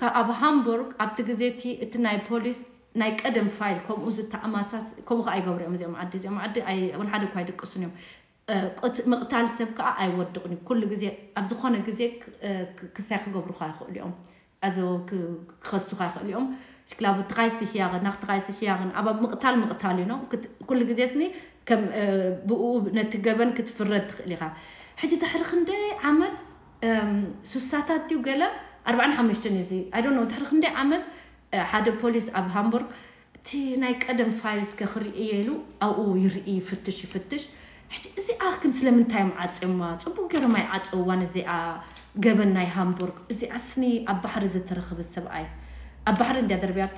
ካብ ኣብ ሃምቡርግ ኣብቲ ግዜ እቲ እቲ ናይ ፖሊስ ናይ ቀደም ፋይል ከምኡ ዝተኣማሳስ ከምኡ ከዓ ይገብሩ እዮም። እዚኦም ዓዲ እዚኦም ዓዲ ኣይ- ወላ ሓደ እኳ ኣይድቅሱን እዮም። እ፣ ቅት- ምቕታል ሰብ ከዓ ኣይወድቕን እዩ። ኩሉ ግዜ ኣብ ዝኾነ ግዜ ክ- እ፣ ክ- ክስታይ ክገብሩኻ ይኽእሉ እዮም። ኣዞ ክ- ክኸሱኻ ይኽእሉ እዮም። ሽክላቡ ትኻይሲ ሽያኽን ናኽ ትኻይሲ ሽያኽን ኣብ ኣብ ምቕታል ምቕታል እዩ ነው። ክት- ኩሉ ግዜ ስኒ ከም እ፣ ብኡ ነቲ ገበን ክትፍረድ ትኽእል ኢኻ። ሕጂ ድሕሪ ክንደይ ዓመት እም፣ ሱሳታት ድዩ ገለ ኣርባዓን ሓሙሽተን እዩ እዚ ኣይዶ ነው። ድሕሪ ክንደይ ዓመት እ፣ ሓደ ፖሊስ ኣብ ሃምቡርግ እቲ ናይ ቀደም ፋይል እስከ ክርኢ ኢሉ ኣብኡ ይርኢ ይፍትሽ ይፍትሽ። ሕጂ እዚኣ ግን ስለምንታይ እዮም ዓፅዮማ? ፅቡቅ ገይሮም ኣይዓፀውዋን እዚኣ ገበን ናይ ሃምቡርግ። እዚኣ ስኒ ኣብ ባሕሪ ዝተረኽበ ሰብኣይ ኣብ ባሕሪ እንዲያ ደርብያቶ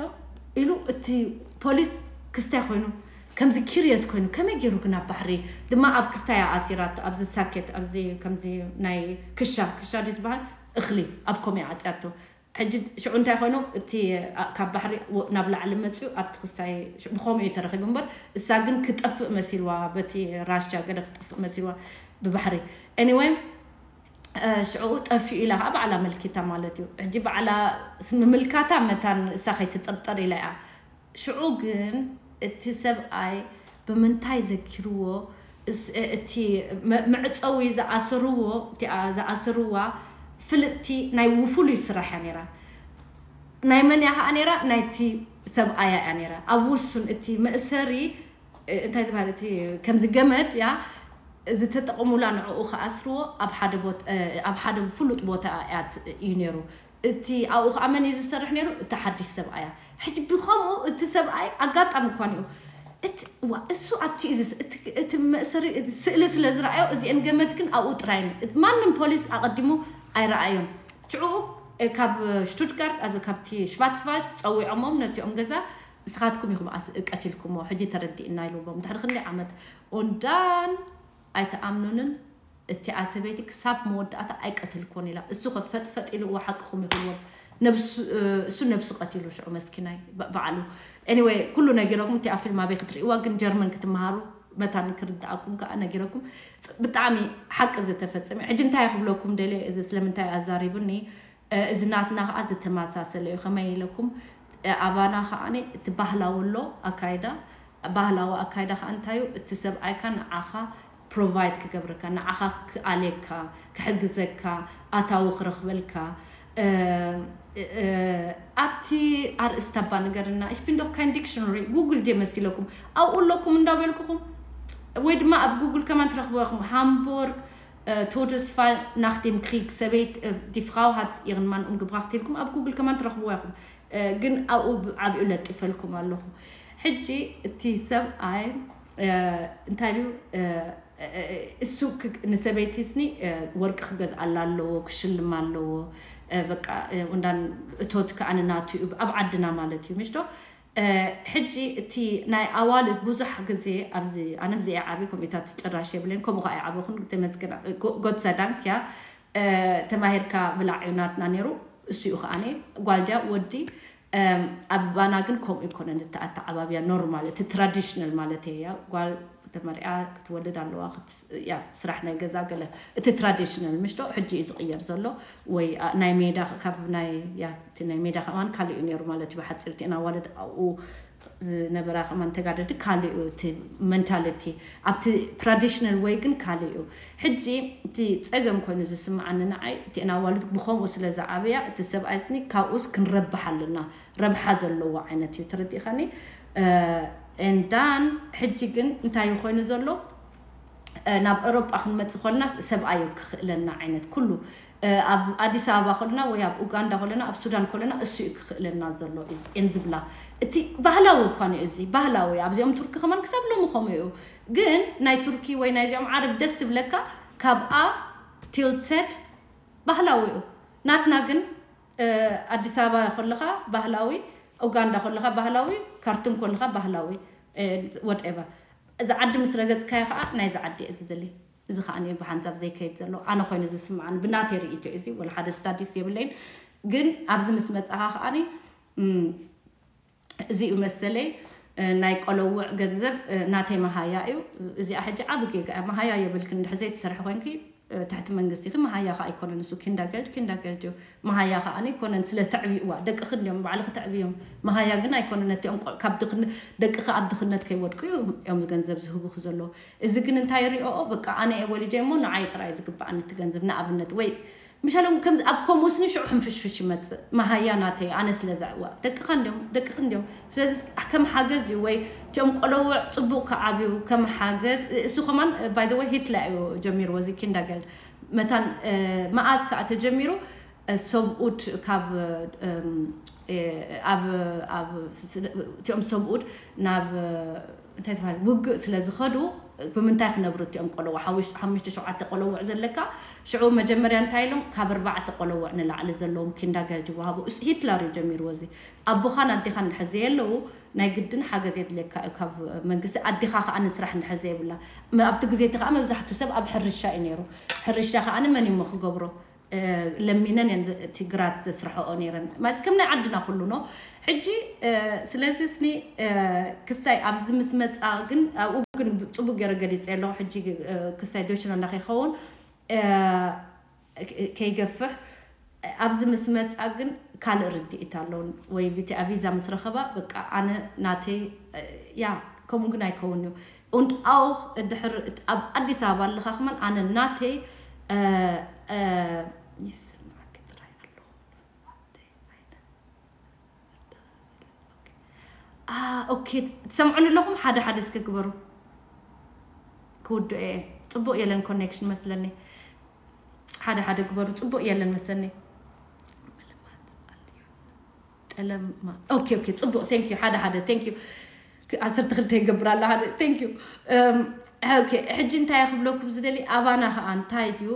ኢሉ እቲ ፖሊስ ክስታይ ኮይኑ ከምዚ ኪሪየስ ኮይኑ ከመይ ገይሩ ግን ኣብ ባሕሪ ድማ ኣብ ክስታይ ኣሲራቶ ኣብዚ ሳኬት ኣብዚ ከምዚ ናይ ክሻ ክሻ ድዩ ዝበሃል እኽሊ ኣብ ኮም ዓፅያቶ። ሕጂ ሽዑ እንታይ ኮይኑ እቲ ኣ- ካብ ባሕሪ ው- ናብ ላዕሊ መፅኡ ኣብቲ ክስታይ ሽ- ብኸምኡ እዩ ተረኺቡ እምበር እሳ ግን ክጠፍእ መሲልዋ በቲ ራሻ ገለ ክጠፍእ መሲልዋ ብባሕሪ anyway ሽዑ ጠፊኡ ኢላ ከዓ ባዕላ መልኪታ ማለት እዩ። ሕጂ ባዕላ ስ- ምምልካታ መታን እሳ ከይትጥርጠር ኢላ እያ። ሽዑ ግን እቲ ሰብኣይ ብምንታይ ዘኪርዎ እስ- እቲ መ- መዕፀዊ ዝኣሰርዎ እቲኣ ዝኣሰርዋ ፍልጥቲ ናይ ውፉሉይ ስራሕ እያ ነይራ። ናይ መን እያ ከዓ ነይራ? ናይቲ ሰብኣያ እያ ነይራ። ኣብ ውሱን እቲ መእሰሪ እ፣ እንታይ ዝበሃል እቲ ከምዚ ገመድ ያ ዝተጠቐሙላ ንዕኡ ክኣስርዎ ኣብ ሓደ ቦት- እ፣ ኣብ ሓደ ፍሉጥ ቦታ እያ ት- እዩ ነይሩ። እቲ ኣብኡ ከዓ መን እዩ ዝሰርሕ ነይሩ? እቲ ሓድሽ ሰብኣያ። ሕጂ ብኸምኡ እቲ ሰብኣይ ኣጋጣሚ እኳ እዩ እቲ ዋ እሱ ኣብቲ እዩ ዝስ- እቲ- እቲ መእሰሪ እቲ ስእሊ ስለ ዝረኣዮ እዚአን ገመድ ግን ኣብኡ ጥራይ እየን። ማንም ፖሊስ ኣቐዲሙ ኣይረኣዮን። ሽዑ እ፣ ካብ ሽቱትጋርት ኣዚ ካብቲ ሽቫትስቫልድ ፀዊዖሞም ነቲኦም ገዛ እስኻትኩም ኢኹም ኣስ- ቀቲልኩሞ ሕጂ ተረዲእና ኢልዎም ድሕሪ ክንደይ ዓመት ኦንዳን ኣይተኣምኑንን። እቲኣ ሰበይቲ ክሳብ መወዳእታ ኣይቀተልክዎን ኢላ እሱ ከ ፈጥፈጥ ኢሉ እዋ ሓቅኹም ይኽልዎም። ነብሱ እ፣ እሱ ነብሱ ቀቲሉ ሽዑ መስኪናይ ባ- ባዕሉ anyway ኩሉ ነጊረኩም እቲኣ ፊልም ኣበይ ክትርእይዋ ግን ጀርመን ክትመሃሩ መታን ክርድኣኩም ከዓ ነጊረኩም። ጽ- ብጣዕሚ ሓቂ ዝተፈጸመ ሕጂ እንታይ ክብለኩም ደልየ እዚ ስለምንታይ ኣዛሪቡኒ እ፣ እዚ ናትና ከዓ ዝተመሳሰለ እዩ ከመይ ኢለኩም እ፣ ኣባና ከዓ እቲ ባህላዊ ኣሎ ኣካይዳ ባህላዊ ኣካይዳ ከዓ እንታይ እዩ እቲ ሰብኣይካ ንዓኻ ፕሮቫይድ ክገብረካ ንዓኻ ክኣልየካ ክሕግዘካ ኣታዊ ክረኽበልካ እ፣ እ፣ ኣብቲ ኣርእስቲ ኣባ ንገርና ich bin doch kein Dictionary ጉግል ድየ መሲለኩም ኣብኡ ኣለኩም እንዳበልኩኹም ወይ ድማ ኣብ ጉግል ከማን ትረኽብዋ ኢኹም ሃምቡርግ Todesfall nach dem Krieg ሰበይት die Frau hat ihren Mann umgebracht ኢልኩም ኣብ ጉግል ከማን ትረኽብዋ ኢኹም ግን ኣብኡ ዓብኡ ለጢፈልኩም ኣለኹ ሕጂ እቲ ሰብኣይ እንታይ ድዩ እሱ ንሰበይቲ ስኒ ወርቂ ክገዝኣላ ኣለዎ ክሽልማ ኣለዎ በቃ እንዳን እቶት ከኣ ንናቱ እዩ ኣብ ዓድና ማለት እዩ ምሽቶ ሕጂ እቲ ናይ ኣዋልድ ብዙሕ ግዜ ኣብዚ ኣነ ብዚ ዓቢ ከምኡታት ጭራሽ የብለን ከምኡ ከዓ ይዓበኹን ተመስገን ጎትሰዳንክ ያ ተማሂርካ ብላዕ እዩ ናትና ነይሩ እሱ እዩ ከዓኒ ጓልድያ ወዲ ኣባና ግን ከምኡ ይኮነን እቲ ኣተዓባብያ ኖርማል እቲ ትራዲሽናል ማለት እያ ጓል ተመሪያ ክትወልድ ኣለዋ ስራሕ ናይ ገዛ ገለ እቲ ትራዲሽናል ምሽቶ ሕጂ እዩ ዝቅየር ዘሎ ወይ ናይ ሜዳ ካብ ናይ ናይ ሜዳ ከማን ካልእ እዩ ነይሩ ማለት እዩ ብሓፂር ቲና ዋለድ ኣብኡ ዝነበራ ከማን ተጋደልቲ ካልእ እዩ እቲ መንታሊቲ ኣብቲ ትራዲሽናል ወይ ግን ካልእ እዩ ሕጂ እቲ ፀገም ኮይኑ ዝስምዓኒ ንዓይ እቲአን ኣዋልድ ብከምኡ ስለ ዝዓበያ እቲ ሰብኣይ ስኒ ካብኡስ ክንረብሕ ኣለና ረብሓ ዘለዎ ዓይነት እዩ ተረዲእኻኒ and then ሕጂ ግን እንታይ ኮይኑ ዘሎ ናብ ኤሮጳ ክንመፅእ ከለና ሰብኣይ እዩ ክኽእለና ዓይነት ኩሉ ኣብ ኣዲስ ኣበባ ከለና ወይ ኣብ ኡጋንዳ ከለና ኣብ ሱዳን ከለና እሱ እዩ ክኽእለና ዘሎ እየን ዝብላ እቲ ባህላዊ እኳ እዩ እዚ ባህላዊ ኣብዚኦም ቱርኪ ከማን ክሳብ ሎሚ ከምኡ እዩ ግን ናይ ቱርኪ ወይ ናይዚኦም ዓረብ ደስ ዝብለካ ካብ a till z ባህላዊ እዩ ናትና ግን ኣዲስ ኣበባ ከለኻ ባህላዊ ኡጋንዳ ከለኻ ባህላዊ ካርቱም ከለኻ ባህላዊ whatever እዚ ዓዲ ምስ ረገፅካዮ ከዓ ናይዚ ዓዲ እየ ዝደሊ እዚ ከዓ ብሓንሳብ ዘይከይድ ዘሎ ኣነ ኮይኑ ዝስምዓኒ ብናተይ ርእይቶ እዚ ወላ ሓደ ስታዲስ የብለይን ግን ኣብዚ ምስ መፃኻ ከዓኒ እዚ እዩ መሰለይ ናይ ቆለውዕ ገንዘብ ናተይ መሃያ እዩ እዚኣ ሕጂ ዓብ ጌጋ እያ መሃያ የብልክን ድሕር ዘይትሰርሒ ኮንኪ ትሕቲ መንግስቲ ኺ መሃያ ኸዓ ኣይኮነን። እሱ ኪንዳገርድ ኪንዳገርድ እዩ። መሃያ ኸዓ ኣይኮነን፣ ስለ ተዕብይዋ ደቅኺ እንዲዮም ባዕልኺ ተዕብዮም። መሃያ ግን ኣይኮነን። ነቲኦም ቆ- ካብ ድኽነ- ደቅኺ ኣብ ድኽነት ከይወድቁ እዮም ገንዘብ ዝህቡኺ ዘለዉ። እዚ ግን እንታይ ይሪኦ? በቃ ኣነ እየ ወሊደ እሞ ንዓይ ጥራይ ዝግብኣኒ እቲ ገንዘብ። ንኣብነት ወይ ምሻሎም ከም ኣብ ከምኡ ስኒ ሽዑ ሕንፍሽፍሽ ይመጽእ። መሃያ ናተይ ኣነ ስለ ዘዕዋ ደቅኻ እንዲዮም ደቅኺ እንዲዮም። ስለዚ ከም ሓገዝ እዩ ወይ እቲኦም ቆለውዕ ጽቡቕ ክዓብዩ ከም ሓገዝ። እሱ ከማን ባይ ዘ ወይ ሂትለር እዩ ጀሚርዎ እዚ ኪንዳገርድ መታን መኣዝ ከዓ ተጀሚሩ። ሰብኡድ ካብ እም፣ እ፣ ኣብ ኣብ ስ- ስ- እቲኦም ሰብኡድ ናብ እንታይ ዝበሃል ውግእ ስለ ዝኸዱ ብምንታይ ክነብሩ እቲኦም ቆለውዕ ሓሙሽ- ሓሙሽተ ሸውዓተ ቆለውዕ ዘለካ? ሽዑ መጀመርያ እንታይ ኢሎም ካብ ኣርባዕተ ቆለውዕ ንላዕሊ ዘለዎም ኪንዳገርድ ይወሃቡ። እሱ ሂትለር እዩ ጀሚርዎ እዚ። ኣቦኻን ኣዴኻን እንድሕር ዘየለዉ ናይ ግድን ሓገዝ የድልየካ እዩ ካብ መንግስቲ። ኣዴኻ ከዓ ንስራሕ እንድሕር ዘይብላ ም- ኣብቲ ግዜ እቲ ከዓ መብዛሕትኡ ሰብ ኣብ ሕርሻ እዩ ነይሩ። ሕርሻ ከዓ ንመን እዩ እሞ ክገብሮ? ለሚነን እየን ዝ- እቲ ግራት ዘስርሐኦ ነይረን ማለት ከም ናይ ዓድና ኩሉ ነው። ሕጂ ስለዚ ስኒ ክስታይ ኣብዚ ምስ መፃ ግን ኣብኡ ግን ፅቡቅ ገይረ ገሊፀ ኣለኹ። ሕጂ ክስታይ ዶችና እንዳኸይኸውን ከይገፍሕ ኣብዚ ምስ መፃ ግን ካልእ ርድኢት ኣለውን ወይ ቪቲ ቪዛ ምስ ረኸባ በቃ ኣነ ናተይ ያ ከምኡ ግን ኣይከውን እዩ። Und auch ድሕር ኣብ ኣዲስ ኣበባ ኣለኻ ከማን ኣነ ናተይ ይስማዓኪ ጥራይ ኣለኹ። ኦኬ ትሰምዑኒ ኣለኹም? ሓደ ሓደ እስኪ ግበሩ። ክውድኦ እየ። ፅቡቅ የለን ኮኔክሽን መስለኒ። ሓደ ሓደ ግበሩ። ፅቡቅ የለን መስለኒ። ጠለማ ኦኬ ኦኬ ፅቡቅ thank you ሓደ ሓደ thank you ዓሰርተ ክልተ ይገብር ኣሎ ሓደ thank you ኦኬ ሕጂ እንታይ ክብለኩም ዝደሊ ኣባና ከዓ እንታይ ድዩ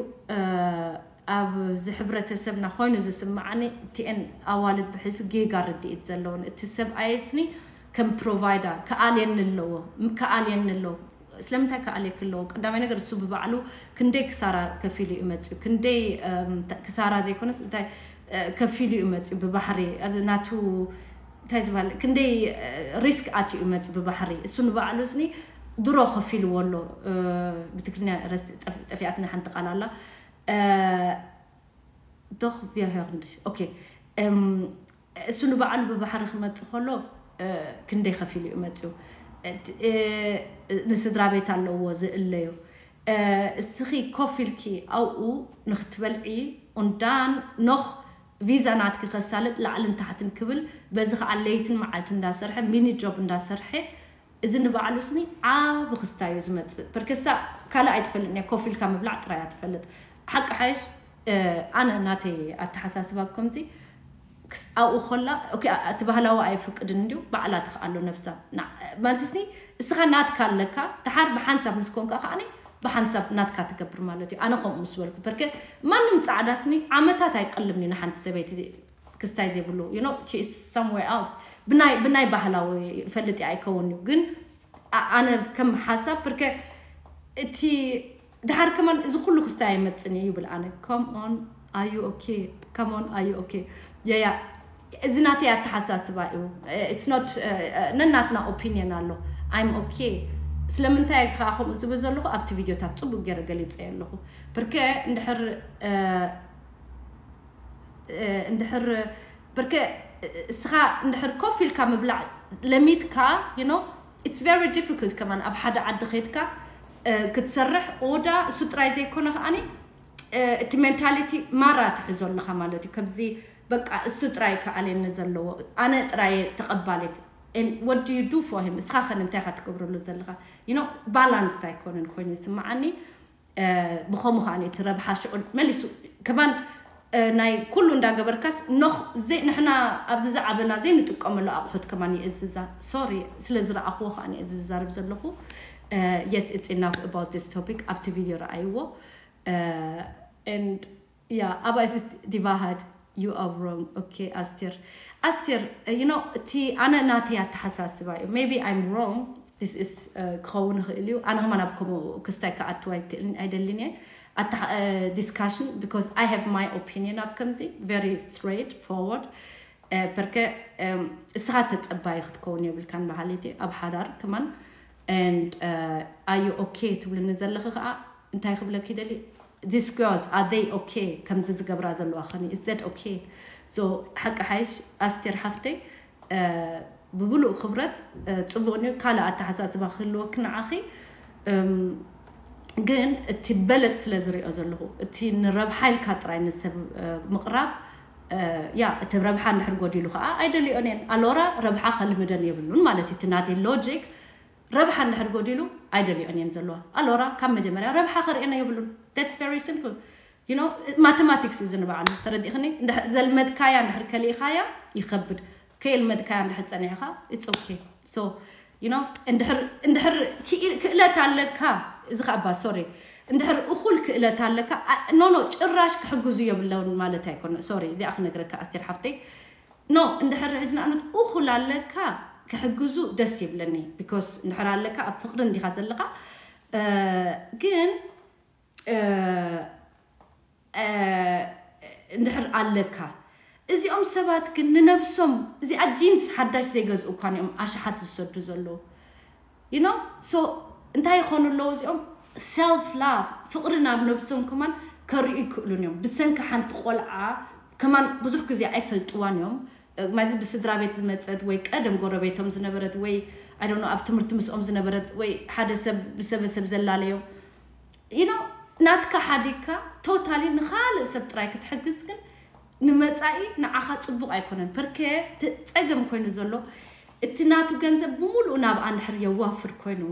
ኣብዚ ሕብረተሰብና ኮይኑ ዝስምዓኒ እቲአን ኣዋልድ ብሕልፊ ጌጋ ርድኢት ዘለውን እቲ ሰብ ኣየስኒ ከም ፕሮቫይደር ክኣልየኒ ኣለዎ ክኣልየኒ ኣለዎ ስለምንታይ ክኣልየክ ኣለዎ ቀዳማይ ነገር እሱ ብባዕሉ ክንደይ ክሳራ ከፊሉ እዩ መፅኡ ክንደይ ክሳራ ዘይኮነስ እንታይ ከፊሉ እዩ መፅኡ ብባሕሪ እዚ ናቱ እንታይ ዝበሃል ክንደይ ሪስክ ኣትዩ እዩ መፅኡ ብባሕሪ እሱ ንባዕሉ ስኒ ድሮ ከፊልዎ ኣሎ ብትግርኛ ረስ ጠፊኣትና ሓንቲ ቃል ኣላ doch wir hören dich okay እሱ ንባዕሉ ብባሕሪ ክመፅእ ከሎ ክንደይ ከፊሉ እዩ መፅኡ ንስድራ ቤት ኣለዎ ዝእለዮ እስኺ ኮፍ ኢልኪ ኣብኡ ንክትበልዒ und dann noch ቪዛ ናትኪ ከሳልጥ ላዕልን ታሕትን ክብል በዚ ከዓ ለይትን መዓልቲ እንዳሰርሐ ሚኒ ጆብ እንዳሰርሐ እዚ ንባዕሉ ስኒ ዓብ ክስታይ እዩ ዝመፅእ ፐርከሳ ካልእ ኣይትፈልጥ እያ ኮፍ ኢልካ ምብላዕ ጥራይ እያ ትፈልጥ ሓቂ ሓይሽ ኣነ ናተይ ኣተሓሳስባ ከምዚ ኣብኡ ከላ እቲ ባህላዊ ኣይፍቅድን እንዲዩ ባዕላ ትኽኣሎ ነብሳ ማለት ስኒ እስኻ ናትካ ኣለካ ድሓር ብሓንሳብ ምስ ኮንካ ከዓኒ ብሓንሳብ ናትካ ትገብር ማለት እዩ ኣነ ከምኡ ምስ በልኩ በርከ ማንም ፃዕዳ ስኒ ዓመታት ኣይቀልም እዩ ንሓንቲ ሰበይቲ ክስታይ ዘይብሉ you know she is somewhere else ብናይ ብናይ ባህላዊ ፈልጥ ኣይከውን እዩ ግን ኣነ ከም ሓሳብ ብርከ እቲ ድሓር ከማን እዚ ኩሉ ክስታይ ኣይመፅን እዩ ይብል ኣነ come on are you okay come on are you okay yeah yeah እዚ ናተይ ኣተሓሳስባ እዩ it's not ነናትና ኦፒኒየን ኣሎ I'm okay ስለምንታይ ከዓ ከምኡ ዝብል ዘለኹ ኣብቲ ቪድዮታት ፅቡቅ ገይረ ገሊፀ ኣለኹ ብርከ እንድሕር እንድሕር ብርከ እስኻ እንድሕር ኮፍ ኢልካ ምብላዕ ለሚትካ you know it's very difficult ከማን ኣብ ሓደ ዓዲ ከይድካ ክትሰርሕ ኦዳ እሱ ጥራይ ዘይኮነ ከዓኒ እቲ ሜንታሊቲ ማራ ትሕዞ ኣለኻ ማለት እዩ ከምዚ በቃ እሱ ጥራይ ከኣልየኒ ዘለዎ ኣነ ጥራይ ተቐባሌት what do you do for him እስኻ ከን እንታይ ኢኻ ትገብረሉ ዘለኻ you know ባላንስድ ኣይኮነን ኮይኑ ይስምዓኒ ብኸምኡ ከዓ እቲ ረብሓ ሽዑ መሊሱ ከማን ናይ ኩሉ እንዳገበርካስ ኖኽ ንሕና ኣብዚ ዝዓበና ዘይንጥቀመሉ ኣቑሑት ከማን የእዝዛ ሶሪ ስለ ዝረኣኽዎ ከዓ እዚ ዝዛረብ ዘለኹ yes it's enough about this topic ኣብቲ ቪድዮ ረኣይዎ and yeah aber es ist die Wahrheit you are wrong okay ኣስቴር ኣስቴር you know እቲ ኣነ ናተይ ኣተሓሳስባ እዩ maybe I'm wrong this is ክኸውን ይኽእል እዩ ኣነ ከማን ኣብ ከምኡ ክስታይ ክኣትው ኣይክእልን ኣይደልን እየ discussion because I have my opinion ኣብ ከምዚ very straight forward በርከ እስኻ ተፀባይ ክትከውን የብልካን በሃሊቲ ኣብ ሓዳር ከማን and are you okay ትብልኒ ዘለኺ ከዓ እንታይ ክብለኪ ደሊ These girls, are they okay? ከምዚ ዝገብራ ዘለዋ ኸኒ is that okay? So ሓቂ ሓይሽ ኣስቴር ሓፍተይ፣ ብብሉእ ክብረት፣ ጽቡቕ ኒ ካልእ ኣተሓሳስባ ክህልወኪ ንዓኺ። ግን እቲ በለጥ ስለ ዝሪኦ ዘለኹ፣ እቲ ንረብሓ ኢልካ ጥራይ ንሰብ ምቕራብ፣ ያ እቲ ረብሓ እንድሕር ጎዲሉ ከዓ ኣይደልዮን እየን። ኣሎራ ረብሓ ከልምደን የብሉን ማለት እዩ። እቲ ናተይ ሎጂክ፣ ረብሓ እንድሕር ጎዲሉ ኣይደልዮን እየን ዘለዋ። ኣሎራ ካብ መጀመርያ ረብሓ ከርእየና የብሉን። That's very simple. You know, ማቴማቲክስ እዩ ዝንባዕሉ። ተረዲእኽኒ? ዘልመድካያ እንድሕር ከሊእኻያ ይኸብድ። ከየልመድካያ እንድሕር ጸኒዕኻ it's okay. So you know, እንድሕር ክእለት ኣለካ፣ እዚ ከኣባ ሶሪ፣ እንድሕር እኹል ክእለት ኣለካ። ኖ ኖ፣ ጭራሽ ክሕግዙ የብለውን ማለት ኣይኮነ። ሶሪ፣ እዚኣ ክነግረካ ኣስቴር ሓፍተይ። ኖ፣ እንድሕር ሕጂ ንኣብነት እኹል ኣለካ ክሕግዙ ደስ ይብለኒ። ቢኮስ እንድሕር ኣለካ ኣብ ፍቕሪ እንዲኻ ዘለኻ። ግን እንድሕር ኣለካ፣ እዚኦም ሰባት ግን ንነብሶም እዚኣ ጂንስ ሓዳሽ ዘይገዝኡ እኳ እዮም ኣሽሓት ዝሰዱ ዘለዉ። You know? So እንታይ ይኾኑ ኣለዉ እዚኦም? ሰልፍ ላቭ፣ ፍቕሪ ናብ ነብሶም ከማን ከርእዩ ይክእሉን እዮም። ብሰንኪ ሓንቲ ቆልዓ ከማን ብዙሕ ግዜ ኣይፈልጥዋን እዮም። ማዚ ብስድራ ቤት ዝመፀት ወይ ቀደም ጎረቤቶም ዝነበረት ወይ ኣይ ዶንት ኖ ኣብ ትምህርቲ ምስኦም ዝነበረት ወይ ሓደ ሰብ ብሰበሰብ ዘላለዮም you know ናትካ ሓዲግካ ቶታሊ ንኻልእ ሰብ ጥራይ ክትሕግዝ ግን ንመጻኢ ንዓኻ ጽቡቕ ኣይኮነን። ፐርከ ጸገም ኮይኑ ዘሎ እቲ ናቱ ገንዘብ ብምሉኡ ናብኣ እንድሕር የዋፍር ኮይኑ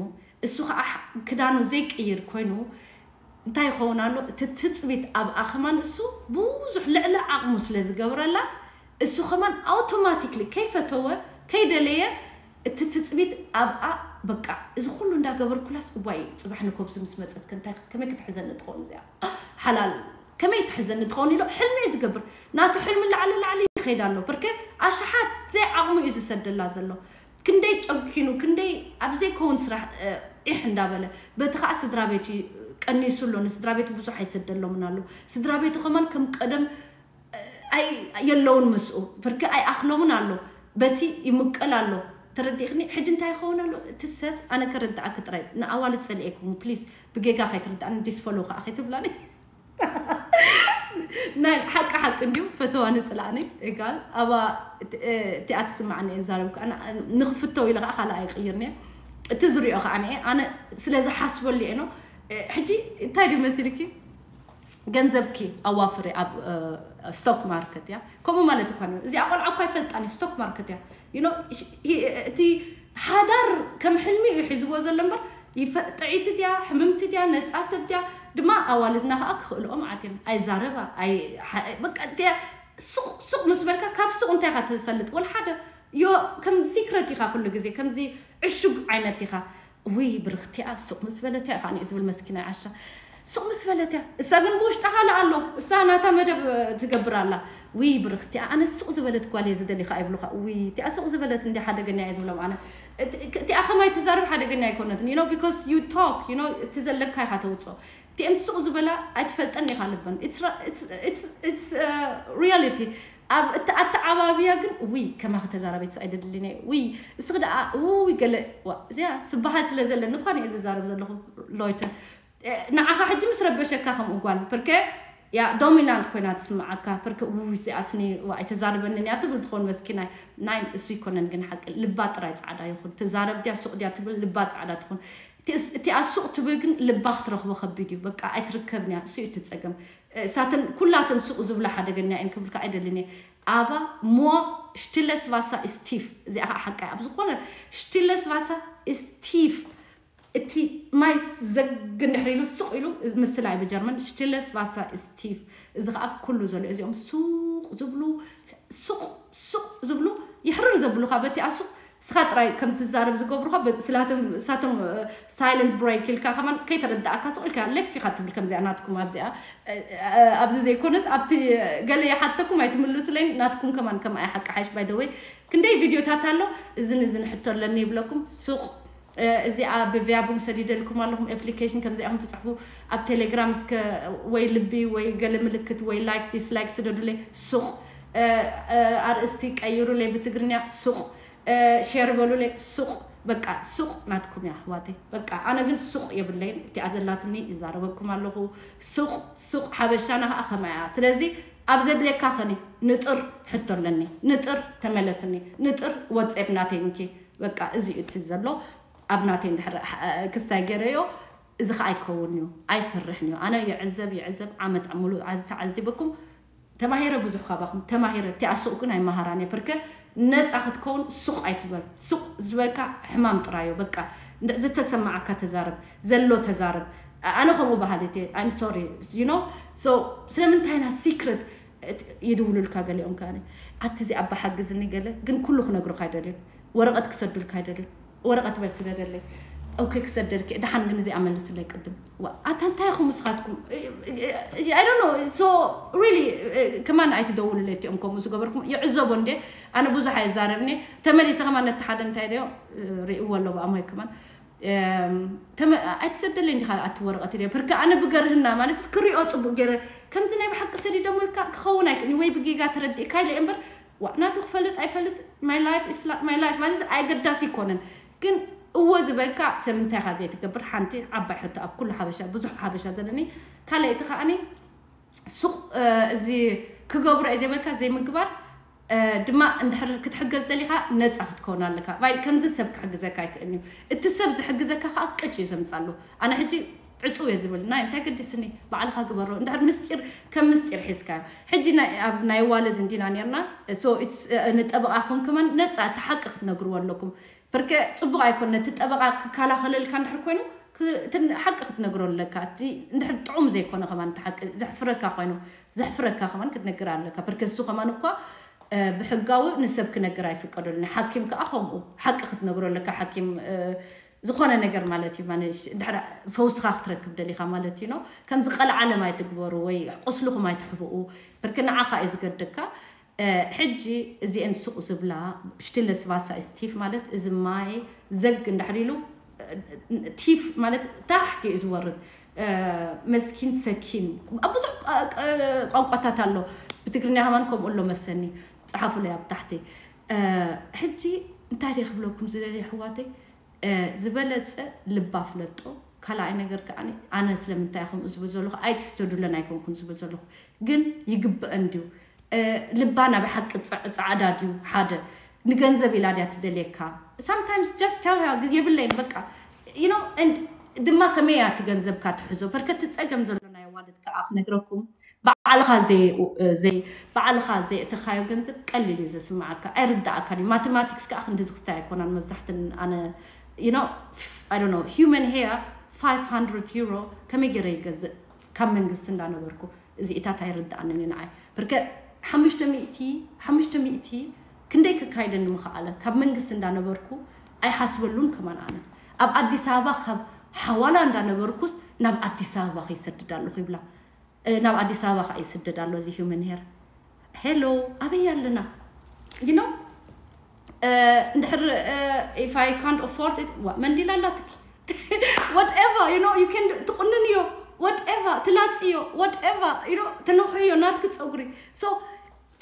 እሱ ከዓ ክዳኑ ዘይቅይር ኮይኑ እንታይ ይኸውን ኣሎ? እቲ ትጽቢት ኣብኣ ከማን እሱ ብዙሕ ልዕሊ ዓቕሙ ስለ ዝገብረላ እሱ ከማን ኣውቶማቲክሊ ከይፈተወ ከይደለየ እቲ ትጽቢት ኣብኣ በቃ እዚ ኩሉ እንዳገበርኩላስ እዋይ ጽባሕ ንኮብዚ ምስ መጸት ከመይ ክትሕዘኒ ትኸውን እዚኣ ሓላል ከመይ ትሕዘኒ ትኸውን ኢሎ ሕልሚ እዩ ዝገብር። ናቱ ሕልሚ ላዕሊ ላዕሊ ይኸይድ ኣሎ። ብርኬ ኣሽሓት ዘይዓቕሙ እዩ ዝሰደላ ዘሎ። ክንደይ ጨኪኑ ክንደይ ኣብ ዘይከውን ስራሕ ዒሕ እንዳበለ በቲ ከዓ ስድራ ቤቱ ቀኒሱ ኣሎ። ንስድራ ቤቱ ብዙሕ ኣይሰደሎምን ኣሎ። ስድራ ቤቱ ከማን ከም ቀደም ኣይ የለውን ምስኡ ብርኪ ኣይኣኽሎምን ኣሎ። በቲ ይምቀል ኣሎ። ተረዲእክኒ? ሕጂ እንታይ ይኸውን ኣሎ? እቲ ሰብ ኣነ ከረዳእኪ ጥራይ ንኣዋልድ ጸሊኤኩም ፕሊዝ ብጌጋ ከይትርዳእኒ ዲስፈሎ ከዓ ከይትብላኒ። ናይ ሓቂ ሓቂ እንዲዩ ፈተዋኒ ጽላእኒ እጋል ኣባ እቲኣ ትስማዕኒ እዛረብካ ንክፍተው ኢለ ከዓ ካልእ ኣይቅይርኒ። እቲ ዝሪኦ ከዓ ኣነ ስለ ዝሓስበሉ እየ ነው። ሕጂ እንታይ ድዩ መሲልኪ? ገንዘብኪ ኣዋፍሪ ኣብ ስቶክ ማርኬት እያ። ከምኡ ማለት እኳ እዚኣ ቆልዓ እኳ ይፈልጣኒ ስቶክ ማርኬት እያ። እቲ ሓዳር ከም ሕልሚ እዩ ሒዝዎ ዘሎ እምበር ጥዒቲ እያ፣ ሕምምቲ እያ፣ ነፃ ሰብ እያ። ድማ ኣዋልድና ከዓ ክኽእልኦም ዓትዮም ኣይዛረባ። በቃ እቲያ ሱቕ ሱቕ ምስ በልካ ካብ ሱቕ እንታይ ኢኻ ትፈልጥ? ወላ ሓደ ዮ ከም ሲክረት ኢኻ ኩሉ ግዜ ከምዚ ዕሹግ ዓይነት ኢኻ። ውይ ብርኽቲኣ ሱቕ ምስ በለትያ ኢኻ ዝብል መስኪና ዓሻ ሱቕ ምስ በለትያ። እሳ ግን ብውሽጣ ካልእ ኣሎ። እሳ ናታ መደብ ትገብር ኣላ። ውይ ብርኽቲኣ ኣነ ሱቕ ዝበለት ጓል እየ ዝደሊኻ ይብሉኻ። ውይ እቲኣ ሱቕ ዝበለት እንዲ ሓደገኛ እየ ዝብሎም ኣነ። እቲኣ ከማይ ትዛረብ ሓደገኛ ኣይኮነትን። You know, because you talk, you know, እቲ ዘለካ ኢኻ ተውፅኦ። እቲአን ሱቕ ዝበላ ኣይትፈልጠን ኢኻ ልበን። It's reality. ኣብ እቲ ኣተዓባብያ ግን ውይ ከማኺ ተዛራበይትስ ኣይደድልን እየ ውይ እስኺ ደኣ ውይ ገለ እዚኣ ስበሃል ስለ ዘለኒ እኳ እየ ዝዛረብ ዘለኹ። ሎይተ ንዓኻ ሕጂ ምስ ረበሸካ ከምኡ ጓል ፐርከ ያ ዶሚናንት ኮይና ትስምዓካ ፐርከ ውይ እዚኣ ስኒ ኣይተዛርበንን እያ ትብል ትኸውን መስኪናይ። ናይ እሱ ይኮነን ግን ሓቂ ልባ ጥራይ ፃዕዳ ይኹን ትዛረብ ድያ ሱቕ ድያ ትብል ልባ ፃዕዳ ትኹን። እቲኣ ሱቕ ትብል ግን ልባ ክትረኽቦ ከቢድ እዩ። በቃ ኣይትርከብን እያ። እሱ እዩ እቲ ጸገም። እሳተን ኩላተን ሱቕ ዝብላ ሓደገኛ እየን ክብልካ ኣይደልን እየ። ኣባ ሞ ሽትለስ ቫሳ ኢስቲፍ እዚኣ ከዓ ሓቃይ ኣብ ዝኾነ ሽትለስ ቫሳ ኢስቲፍ እቲ ማይ ዘግ እንድሕር ኢሉ ሱቕ ኢሉ ምስላ እዩ ብጀርመን ሽትለስ ቫሳ ኢስቲፍ። እዚ ከዓ ኩሉ ዘሎ እዚኦም ሱቕ ዝብሉ ሱቕ ሱቕ ዝብሉ ይሕርር ዘብሉካ በቲ ኣሱቕ እስኻ ጥራይ ከም ትዛረብ ዝገብሩኻ ስላቶም ሳይለንት ብሬክ ኢልካ ከማን ከይተረዳእካ ስቕ ኢልካ ለፍ ኢኻ ትብል ከምዚኣ ናትኩም ኣብዚኣ ኣብዚ ዘይኮነስ ኣብቲ ገለ ይሓተኩም ኣይትምልሱለይ ናትኩም ከማን ከም ኣይ ሓቂ ሓይሽ ባይ ወይ ክንደይ ቪድዮታት ኣሎ እዝን እዝን ሕቶ ኣለኒ ይብለኩም ሱቕ እዚኣ ብቪያቡን ሰዲደልኩም ኣለኹም ኣፕሊኬሽን ከምዚኣኹም ትፅሕፉ ኣብ ቴሌግራም እስከ ወይ ልቢ ወይ ገለ ምልክት ወይ ላይክ ዲስላይክ ስደዱለይ ሱቕ ኣርእስቲ ቀይሩለይ ብትግርኛ ሱቕ ሼር በሉለይ ሱቕ በቃ ሱቕ ናትኩም እያ ኣሕዋተይ። በቃ ኣነ ግን ሱቕ የብለይን። እቲኣ ዘላትኒ ይዛረበኩም ኣለኹ። ሱቕ ሱቕ ሓበሻና ከዓ ከማያ። ስለዚ ኣብ ዘድልየካ ኸኒ ንጥር ሕቶ ኣለኒ፣ ንጥር ተመለስኒ፣ ንጥር ወፅኤብ ናተይ እንኪ። በቃ እዚ እዩ እቲ ዘሎ ኣብ ናተይ እንድሕር ክስታይ ገይረዮ። እዚ ከዓ ኣይከውን እዩ፣ ኣይሰርሕን እዩ። ኣነ ይዕዘብ ይዕዘብ ዓመት ሙሉእ ኣዚ ተዓዚበኩም ተማሂረ ብዙሕ ካባኹም ተማሂረ። እቲ ኣሱቕ ግን ኣይመሃራን እየ። ፕርከ ነፃ ክትከውን ሱቕ ኣይትበል። ሱቕ ዝበልካ ሕማም ጥራዮ። በቃ እንደ- ዝተሰማዓካ ተዛረብ፣ ዘሎ ተዛረብ። ኣነ ከምኡ ባህል እየ። I'm sorry, you know? So ስለምንታይ ኢና ሲክረት ይድውሉልካ ገሊኦም ከ ኣቲ እዚ ኣባ ሓግዝኒ ገለ ግን ኩሉ ክነግሩካ ኣይደልን። ወረቐት ክሰዱልካ ኣይደልን። ወረቐት በል ስደደለይ። ኦኬ ክሰደልኪ። ደሓን ግን እዚኣ መልስለይ ቅድም። ዋ፣ ኣታ እንታይ ኢኹም ንስኻትኩም? I don't know. So really ከማን ኣይትደውሉለይ እቲኦም ከምኡ ዝገበርኩም። ይዕዘቦ እንዴ? ኣነ ብዙሕ ኣይዛረብኒ። ተመሊሰ ከማን ነቲ ሓደ እንታይ ደዮ ርእይዎ ኣሎ ብኣምሆይ ከማን። እም፣ ተመ- ኣይትሰደለይ እንዲኻ ኣቲ ወረቐት ኢለ። ብርካ ኣነ ብገርህና ማለት ክሪኦ ጽቡቕ ገይረ ከምዚ ናይ ብሓቂ ሰዲዶምልካ ክኸውን ኣይክእልን ወይ ብጌጋ ተረዲእካ ኢለ እምበር ዋ ናቱ ክፈልጥ ኣይፈልጥ my life is my life ማለት ኣገዳሲ ኣይኮነን። ግን እዎ ዝበልካ ሰብ እንታይ ኢኻ ዘይትገብር? ሓንቲ ዓባይ ሕቶ ኣብ ኩሉ ሓበሻ ብዙሕ ሓበሻ ዘለኒ። ካልኣይቲ ከዓኒ ሱቕ እዚ ክገብሮ እየ ዘይበልካ ዘይምግባር ድማ እንድሕር ክትሕገዝ ደሊኻ ነፃ ክትከውን ኣለካ። ባይ ከምዚ ሰብ ክሕግዘካ ኣይክእልን እዩ። እቲ ሰብ ዝሕግዘካ ከዓ ቅጭ እዩ ዘምፃሉ። ኣነ ሕጂ ዕፁው እየ ዝብል ናይ እንታይ ገዲስኒ ባዕልካ ግበሮ እንድሕር ምስጢር ከም ምስጢር ሒዝካዮ። ሕጂ ናይ- ኣብ ናይ ዋለድ እንዲና ነርና። So it's ንጠበቓኹም ከማን ነፃ እቲ ሓቂ ክትነግርዎ ኣለኩም። ብርከ ፅቡቕ ኣይኮን ነቲ ጠበቓ ክከላኸለልካ እንድሕር ኮይኑ ክ- እቲ ሓቂ ክትነግሮ ኣለካ። እቲ እንድሕር ጥዑም ዘይኮነ ከማን እቲ ሓቂ ዘሕፍረካ ኮይኑ ዘሕፍረካ ከማን ክትነግር ኣለካ። ብርከ እሱ ከማን እኳ ብሕጋዊ ንሰብ ክነግር ኣይፍቀደሉን። ሓኪም ከዓ ከምኡ ሓቂ ክትነግሮ ኣለካ። ሓኪም ዝኾነ ነገር ማለት እዩ። ማለሽ ድሕሪ ፈውስኻ ክትረክብ ደሊኻ ማለት እዩ ነው። ከምዚ ቀልዓለም ኣይትግበሩ ወይ ቁስልኹም ኣይትሕብኡ። ብርክ ንዓኻ እዩ ዝገደካ። ሕጂ እዚአን ሱቕ ዝብላ ሽትለስ ቫሳ ኢስ ቲፍ ማለት እዚ ማይ ዘግ እንድሕር ኢሉ ቲፍ ማለት ታሕቲ እዩ ዝወርድ። መስኪን ሰኪን ኣብ ብዙሕ ቋንቋታት ኣሎ። ብትግርኛ ከማን ከምኡ ኣሎ መሰኒ። ፀሓፉለይ ኣብ ታሕቲ። ሕጂ እንታይ ደ ክብለኩም ዝደሊ ኣሕዋተይ? ዝበለፀ ልባ ፍለጦ። ካልኣይ ነገር ከዓ ኣነ ስለምንታይ ከምኡ ዝብል ዘለኹ ኣይትስደዱለን ኣይኮንኩን ዝብል ዘለኹ ግን ይግብአን ድዩ? ልባ ናብ ሓቂ ፃዕዳ ድዩ? ሓደ ንገንዘብ ኢላ ድያ ትደልየካ? Sometimes just tell her የብለይን በቃ you know። And ድማ ከመይ እያ እቲ ገንዘብካ ትሕዞ? በርከቲ ፀገም ዘሎ ናይ ዋለት ከዓ ክነግረኩም ባዕልኻ ዘይ ዘይ ባዕልኻ ዘየእተኻዮ ገንዘብ ቀሊል እዩ ዘስምዓካ ኣይርዳእካን እዩ። ማቴማቲክስ ከዓ ክንዲ ዝክስታይ ኣይኮናን መብዛሕትን ኣነ you know I don't know human hair five hundred euro ከመይ ገይረ ይገዝእ ካብ መንግስቲ እንዳነበርኩ እዚኢታት ኣይርዳእንን እዩ ንዓይ። ብርከ ሓሙሽተ ሚእቲ ሓሙሽተ ሚእቲ ክንደይ ከካይደኒ ምኸኣለ ካብ መንግስቲ እንዳነበርኩ ኣይሓስበሉን ከማን ኣነ ኣብ ኣዲስ ኣበባ ካብ ሓዋላ እንዳነበርኩስ ናብ ኣዲስ ኣበባ ከይሰድድ ኣለኹ ይብላ። ናብ ኣዲስ ኣበባ ከዓ ይስደድ ኣሎ እዚ human hair። Hello ኣበይ ኣለና you know እንድሕር if I can't afford it መንዲል ኣላትኪ whatever you know you can ትቁንንዮ whatever ትላፅዮ whatever you know ትነውሕዮ ናትኪ ፀጉሪ። So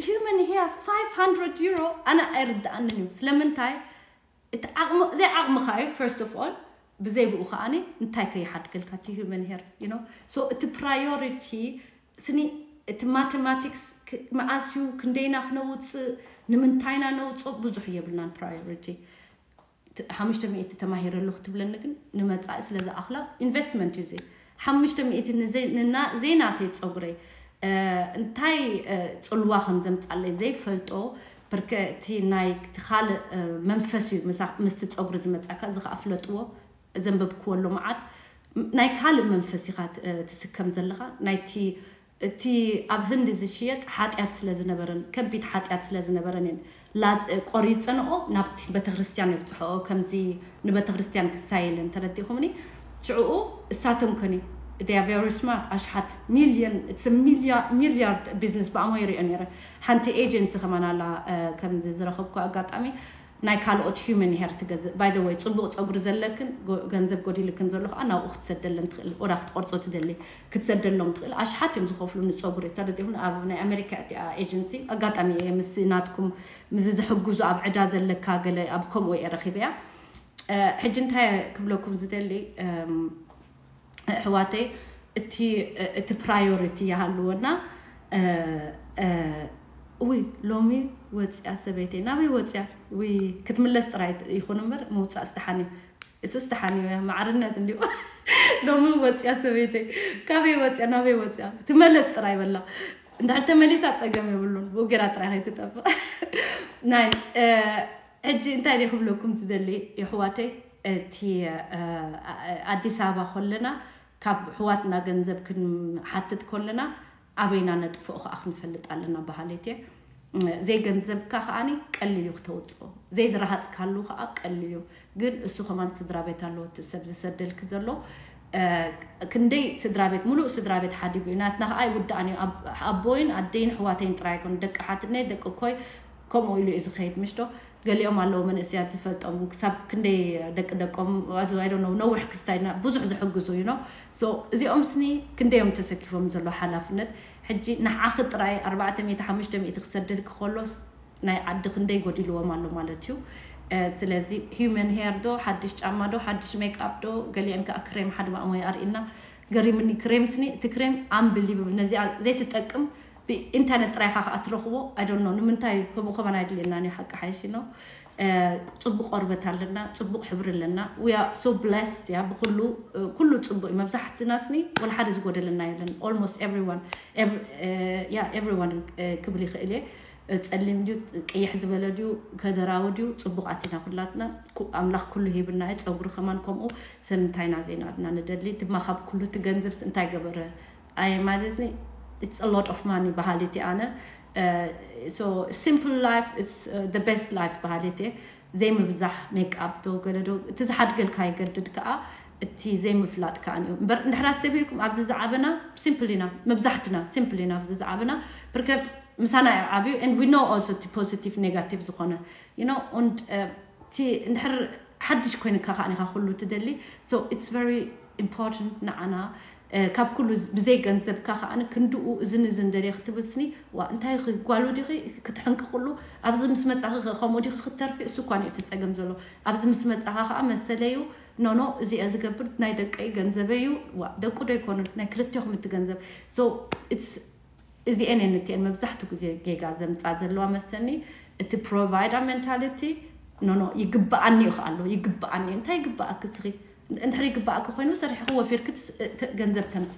human hair five hundred euro ኣነ ኣይርድኣንን እዩ። ስለምንታይ እቲ ዓቕሚ ዘይ ዓቕምኻ እዩ first of all ብዘይ ብኡ ከዓኒ እንታይ ከይሓድገልካ እቲ human hair you know። So እቲ priority ስኒ እቲ ማቴማቲክስ መኣስ እዩ ክንደይና ክነውፅእ ንምንታይና ነውፅኦ ብዙሕ የብልናን priority። ሓሙሽተ ሚእቲ ተማሂረ ኣለኹ ትብለኒ ግን ንመፃኢ ስለ ዝኣኽላ ኢንቨስትመንት እዩ እዚ። ሓሙሽተ ሚእቲ ንዘይ- ንና- ዘይናተይ ፀጉረይ እንታይ ፅልዋ ከም ዘምፃለይ ዘይፈልጦ። ብርከ እቲ ናይ እቲ ካልእ መንፈስ እዩ ምሳ- ምስቲ ፀጉሪ ዝመፃካ እዚ ከዓ ፍለጥዎ። ዘንበብክዎ ኣሎ መዓት ናይ ካልእ መንፈስ ኢኻ ት- ትስከም ዘለኻ ናይቲ እቲ ኣብ ህንዲ ዝሽየጥ ሓጢኣት ስለ ዝነበረን ከቢድ ሓጢኣት ስለ ዝነበረን እየን ላ- ቆሪፀንኦ ናብቲ ቤተክርስትያን የብፅሐኦ። ከምዚ ንቤተክርስትያን ክስታይልን ተረዲእኹምኒ ሽዕኡ እሳቶም ከኒ they are very smart ኣሽሓት ሚልዮን ሚልያርድ ቢዝነስ ብኣሞ ይሪኦ ነረ። ሓንቲ ኤጀንሲ ከማን ኣላ ከምዚ ዝረኸብኩ ኣጋጣሚ ናይ ካልኦት human hair ትገዝእ by the way ፅቡቕ ፀጉሪ ዘለክን ጎ- ገንዘብ ጎዲልክን ዘሎ ከዓ ናብኡ ክትሰደለን ትኽእል ወዳ ክትቆርፆ ትደሊ ክትሰደሎም ትኽእል ኣሽሓት እዮም ዝኸፍሉ ንፀጉሪ ተረዲኹም ኣብ ናይ ኣሜሪካ እቲኣ ኤጀንሲ ኣጋጣሚ እየ ምስ ናትኩም ምስ ዝሕግዙ ኣብ ዕዳ ዘለካ ገለ ኣብ ከምኡ እየ ረኺበያ። ሕጂ እንታይ ክብለኩም ዝደሊ ኣሕዋተይ፣ እቲ እቲ ፕራዮሪቲ ይሃልወና። ውይ፣ ሎሚ ወፅያ ሰበይተይ፣ ናበይ ወፅያ? ውይ፣ ክትምለስ ጥራይ ይኹን እምበር ምውፃእ ዝተሓን እዩ። እሱ ዝተሓን እዩ፣ ማዕርነት እንዲሁ። ሎሚ ወፅያ ሰበይተይ፣ ካበይ ወፅያ ናበይ ወፅያ? ትመለስ ጥራይ በላ። እንድሕር ተመሊሳ ፀገም የብሉን፣ ብኡ ጌራ ጥራይ ከይትጠፍእ። ናይ ሕጂ እንታይ ደ ክብለኩም ዝደሊ የሕዋተይ፣ እቲ ኣዲስ ኣበባ ከለና ካብ ኣሕዋትና ገንዘብ ክንሓትት ከለና ኣበይና ነጥፍኦ ከዓ ክንፈልጥ ኣለና በሃሊት እየ። ዘይገንዘብካ ከዓኒ ቀሊል እዩ ክተውፅኦ፣ ዘይዝረሃፅካሉ ከዓ ቀሊል እዩ። ግን እሱ ከማን ስድራ ቤት ኣለዎ፣ እቲ ሰብ ዝሰደልክ ዘሎ ክንደይ ስድራ ቤት፣ ሙሉእ ስድራ ቤት ሓዲጉ እዩ። ናትና ከዓ ኣይውዳእን እዩ። ኣቦይን ኣደይን ኣሕዋተይን ጥራይ ኣይኮኑ፣ ደቂ ሓትነይ፣ ደቂ ኮይ፣ ከምኡ ኢሉ እዩ ዝኸይድ ምሽቶ። ገሊኦም ኣለዉ መንእሰያት ዝፈልጦም፣ ክሳብ ክንደይ ደቂ ደቆም ኣዝዋይዶ ነው ነዊሕ ክስታይ ብዙሕ ዝሕግዙ እዩ ነው። እዚኦም ስኒ ክንደዮም ተሰኪፎም ዘሎ ሓላፍነት። ሕጂ ንዓኺ ጥራይ ኣርባዕተ ሚእቲ ሓሙሽተ ሚእቲ ክሰደድ ክኸሎስ ናይ ዓዲ ክንደይ ጎዲልዎም ኣሎ ማለት እዩ። ስለዚ ሂውመን ሄር ዶ፣ ሓድሽ ጫማ ዶ፣ ሓድሽ ሜክኣፕ ዶ፣ ገሊአን ከዓ ክሬም ሓደ ማእሞ ይኣርእና። ገሪምኒ፣ ክሬም ስኒ፣ እቲ ክሬም ኣምብሊቭብል፣ ነዚኣ ዘይትጠቅም ብኢንተርነት ጥራይ ኢኻ ከዓ ትረኽቦ። ኣይ ዶንት ኖ ንምንታይ ከምኡ ከማን ኣይድልየናን እዩ፣ ሓቂ ሓይሽ ነው። ፅቡቅ ቆርበት ኣለና፣ ፅቡቅ ሕብሪ ኣለና። We are so blessed እያ ብኩሉ፣ ኩሉ ፅቡቅ እዩ። መብዛሕትና ስኒ ወላ ሓደ ዝጎደለና የለን። Almost everyone, yeah, everyone ክብል ይኽእል እየ። ጸሊም ድዩ፣ ቅይሕ ዝበለ ድዩ፣ ከደራዊ ድዩ፣ ጽቡቕ ኣቲና ኩላትና። ኣምላኽ ኩሉ ሂብና እዩ። ጸጉሪ ከማን ከምኡ። ሰብ እንታይና ዘይናትና ንደሊ ድማ ካብ ኩሉ እቲ ገንዘብስ እንታይ ገበረ? ኣይ ማለት it's a lot of money በሃሊት ኣነ። So simple life is the best life በሃሊት እየ። ዘይምብዛሕ ሜክኣፕ ዶ ገለ ዶ፣ እቲ ዝሓድገልካ ይገድድ ከዓ፣ እቲ ዘይምፍላጥ ከዓ እዩ እምበር። እንድሕራ ሰብ ኢልኩም ኣብዚ ዝዓበና ሲምፕል ኢና፣ መብዛሕትና ሲምፕል ኢና ኣብዚ ዝዓበና። ብርከት ምሳና እዩ ዓብዩ and we know also እቲ positive negative ዝኾነ you know und እቲ እንድሕር ሓድሽ ኮይንካ ከዓ ኢኻ ኩሉ ትደሊ። So it's very important ንዓና። ካብ ኩሉ ብዘይ ገንዘብካ ከዓ ክንድኡ እዝን እዝን ደልየ ክትብል ስኒ ዋ እንታይ ጓሉ ዲኺ ክትሕንቂ ኩሉ ኣብዚ ምስ መፃኺ ከምኡ ዲኺ ክትተርፊ እሱ እኳ እቲ ፀገም ዘሎ ኣብዚ ምስ መፃኻ ከዓ መሰለዩ ኖኖ እዚኣ ዝገብር ናይ ደቀይ ገንዘበዩ ዋ ደቁ ዶ ይኮኑ ናይ ክልቴኹም እቲ ገንዘብ። So it's እዚኤን እየን እቲኤን መብዛሕትኡ ግዜ ጌጋ ዘምፃ ዘለዋ መሰኒ። እቲ ፕሮቫይዳ ሜንታሊቲ ኖኖ ይግበኣኒ እዩ ከኣሎ ይግበኣኒ እዩ እንታይ ይግበኣክ እስኺ እንድሕር ይግበኣክ ኮይኑ ሰሪሕኺ ወፊርክ ገንዘብ ተምፂ።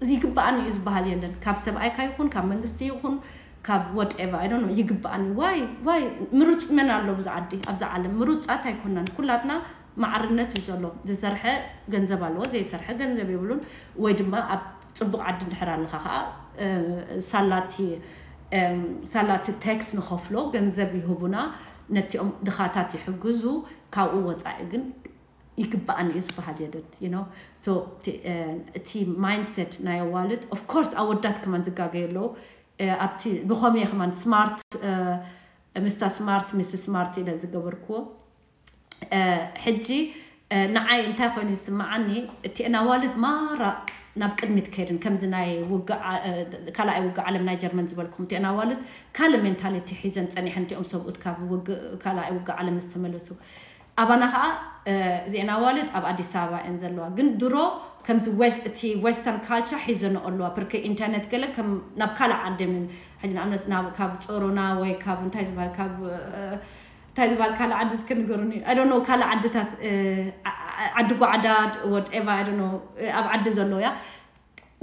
እዚ ይግበኣኒ እዩ ዝበሃል የለን ካብ ሰብኣይካ ይኹን ካብ መንግስቲ ይኹን ካብ ወትኤቨ ኣይ ዶንት ኖ ይግበኣኒ ዋይ ዋይ ምሩፅ መን ኣሎ ብዛ ዓዲ ኣብዛ ዓለም ምሩፃት ኣይኮናን ኩላትና ማዕርነት እዩ ዘሎ ዝሰርሐ ገንዘብ ኣለዎ ዘይሰርሐ ገንዘብ የብሉን። ወይ ድማ ኣብ ፅቡቕ ዓዲ እንድሕር ኣለኻ ከዓ ሳላቲ ሳላቲ ታክስ ንኸፍሎ ገንዘብ ይህቡና ነቲኦም ድኻታት ይሕግዙ። ካብኡ ወፃኢ ግን ይግበኣኒ እዩ ዝበሃል የለን you know። So እቲ ማይንድሰት ናይ ኣዋልድ of course ኣወዳት ከማን ዝጋገዩ ኣለዉ። ኣብቲ ብኸምኡ እየ ከማን ስማርት ምስታ ስማርት ምስ ስማርት ኢለ ዝገበርክዎ። ሕጂ ንዓይ እንታይ ኮይኑ ይስምዓኒ እቲአን ኣዋልድ ማራ ናብ ቅድሚት ከይድን ከምዚ ናይ ካልኣይ ውግእ ዓለም ናይ ጀርመን ዝበልኩም እቲአን ኣዋልድ ካልእ ሜንታሊቲ ሒዘን ፀኒሐን እቲኦም ሰብኡት ካብ ካልኣይ ውግእ ዓለም ምስ ተመለሱ ኣባና ከዓ እዚአን ኣዋልድ ኣብ ኣዲስ ኣበባ እየን ዘለዋ ግን ድሮ ከምዚ እቲ ዌስተርን ካልቸር ሒዘንኦ ኣለዋ ብርከ ኢንተርነት ገለ ናብ ካልእ ዓዲ ሕጂ ንኣብነት ካብ ፀሮና ወይ ካብ እንታይ ዝበሃል ካብ እንታይ ዝበሃል ካልእ ዓዲ እስከ ንገሩኒ ኣይ ዶንት ኖ ካልእ ዓድታት ዓዲ ጓዕዳድ ወትኤቨር ኣይ ዶንት ኖ ኣብ ዓዲ ዘሎ እያ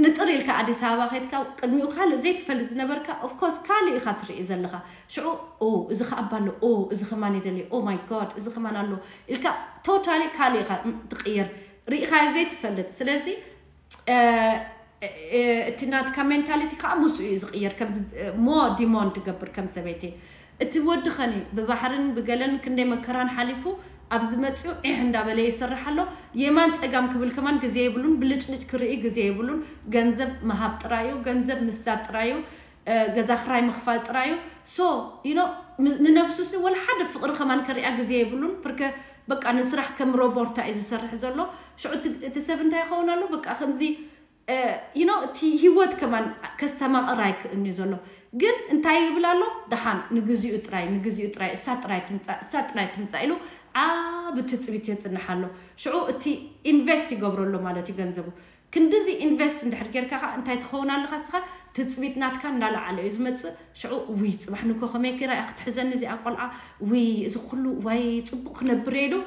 ንጥር ኢልካ ኣዲስ ኣበባ ከይድካ ቅድሚኡ ካልእ ዘይትፈልጥ ዝነበርካ ኦፍኮርስ ካልእ ኢኻ ትርኢ ዘለኻ ሽዑ እዚ ከኣ ኣሎ እዚ ከማን ይደሊ ኦ ማይ ጋድ እዚ ከማን ኣሎ ኢልካ ቶታሊ ካልእ ኢኻ ትቕየር ርኢኻዮ ዘይትፈልጥ ስለዚ እቲ ናትካ ሜንታሊቲ ከዓ ምስኡ እዩ ዝቕየር ከምዚ ሞ ዲሞን ትገብር ከም ሰበይቲ እቲ ወዲ ኸኒ ብባሕርን ብገለን ክንደይ መከራን ሓሊፉ ኣብዚ መፅኡ ዒሕ እንዳበለ ይሰርሕ ኣሎ የማን ፀጋም ክብል ከማን ግዜ የብሉን ብልጭልጭ ክርኢ ግዜ የብሉን ገንዘብ ምሃብ ጥራዩ ገንዘብ ምስዳድ ጥራዩ ገዛ ክራይ ምኽፋል ጥራዩ so you know ንነብሱ ስኒ ወላ ሓደ ፍቕሪ ከማን ከሪኣ ግዜ የብሉን ብርከ በቃ ንስራሕ ከም ሮቦርታ እዩ ዝሰርሕ ዘሎ ሽዑ እቲ ሰብ እንታይ ይኸውን ኣሎ በቃ ከምዚ you know እቲ ህይወት ከማን ከስተማቕር ኣይክእልን እዩ ዘሎ ግን እንታይ ይብል ኣሎ ደሓን ንግዚኡ ጥራይ ንግዚኡ ጥራይ እሳ ጥራይ ትምፃእ እሳ ጥራይ ትምፃእ ኢሉ ዓብ ትፅቢት የፅንሕ ኣሎ። ሽዑ እቲ ኢንቨስት ይገብሮ ኣሎ ማለት እዩ ገንዘቡ። ክንድዚ ኢንቨስት እንድሕር ጌርካ ከዓ እንታይ ትኸውን ኣለኻ እስኻ? ትፅቢት ናትካ እንዳለዓለ እዩ ዝመፅእ። ሽዑ ውይ ፅባሕ ንኮ ከመይ ጌራ እያ ክትሕዘኒ እዚኣ ቆልዓ፣ ውይ እዚ ኩሉ ዋይ ፅቡቕ ክነብር እየ ዶ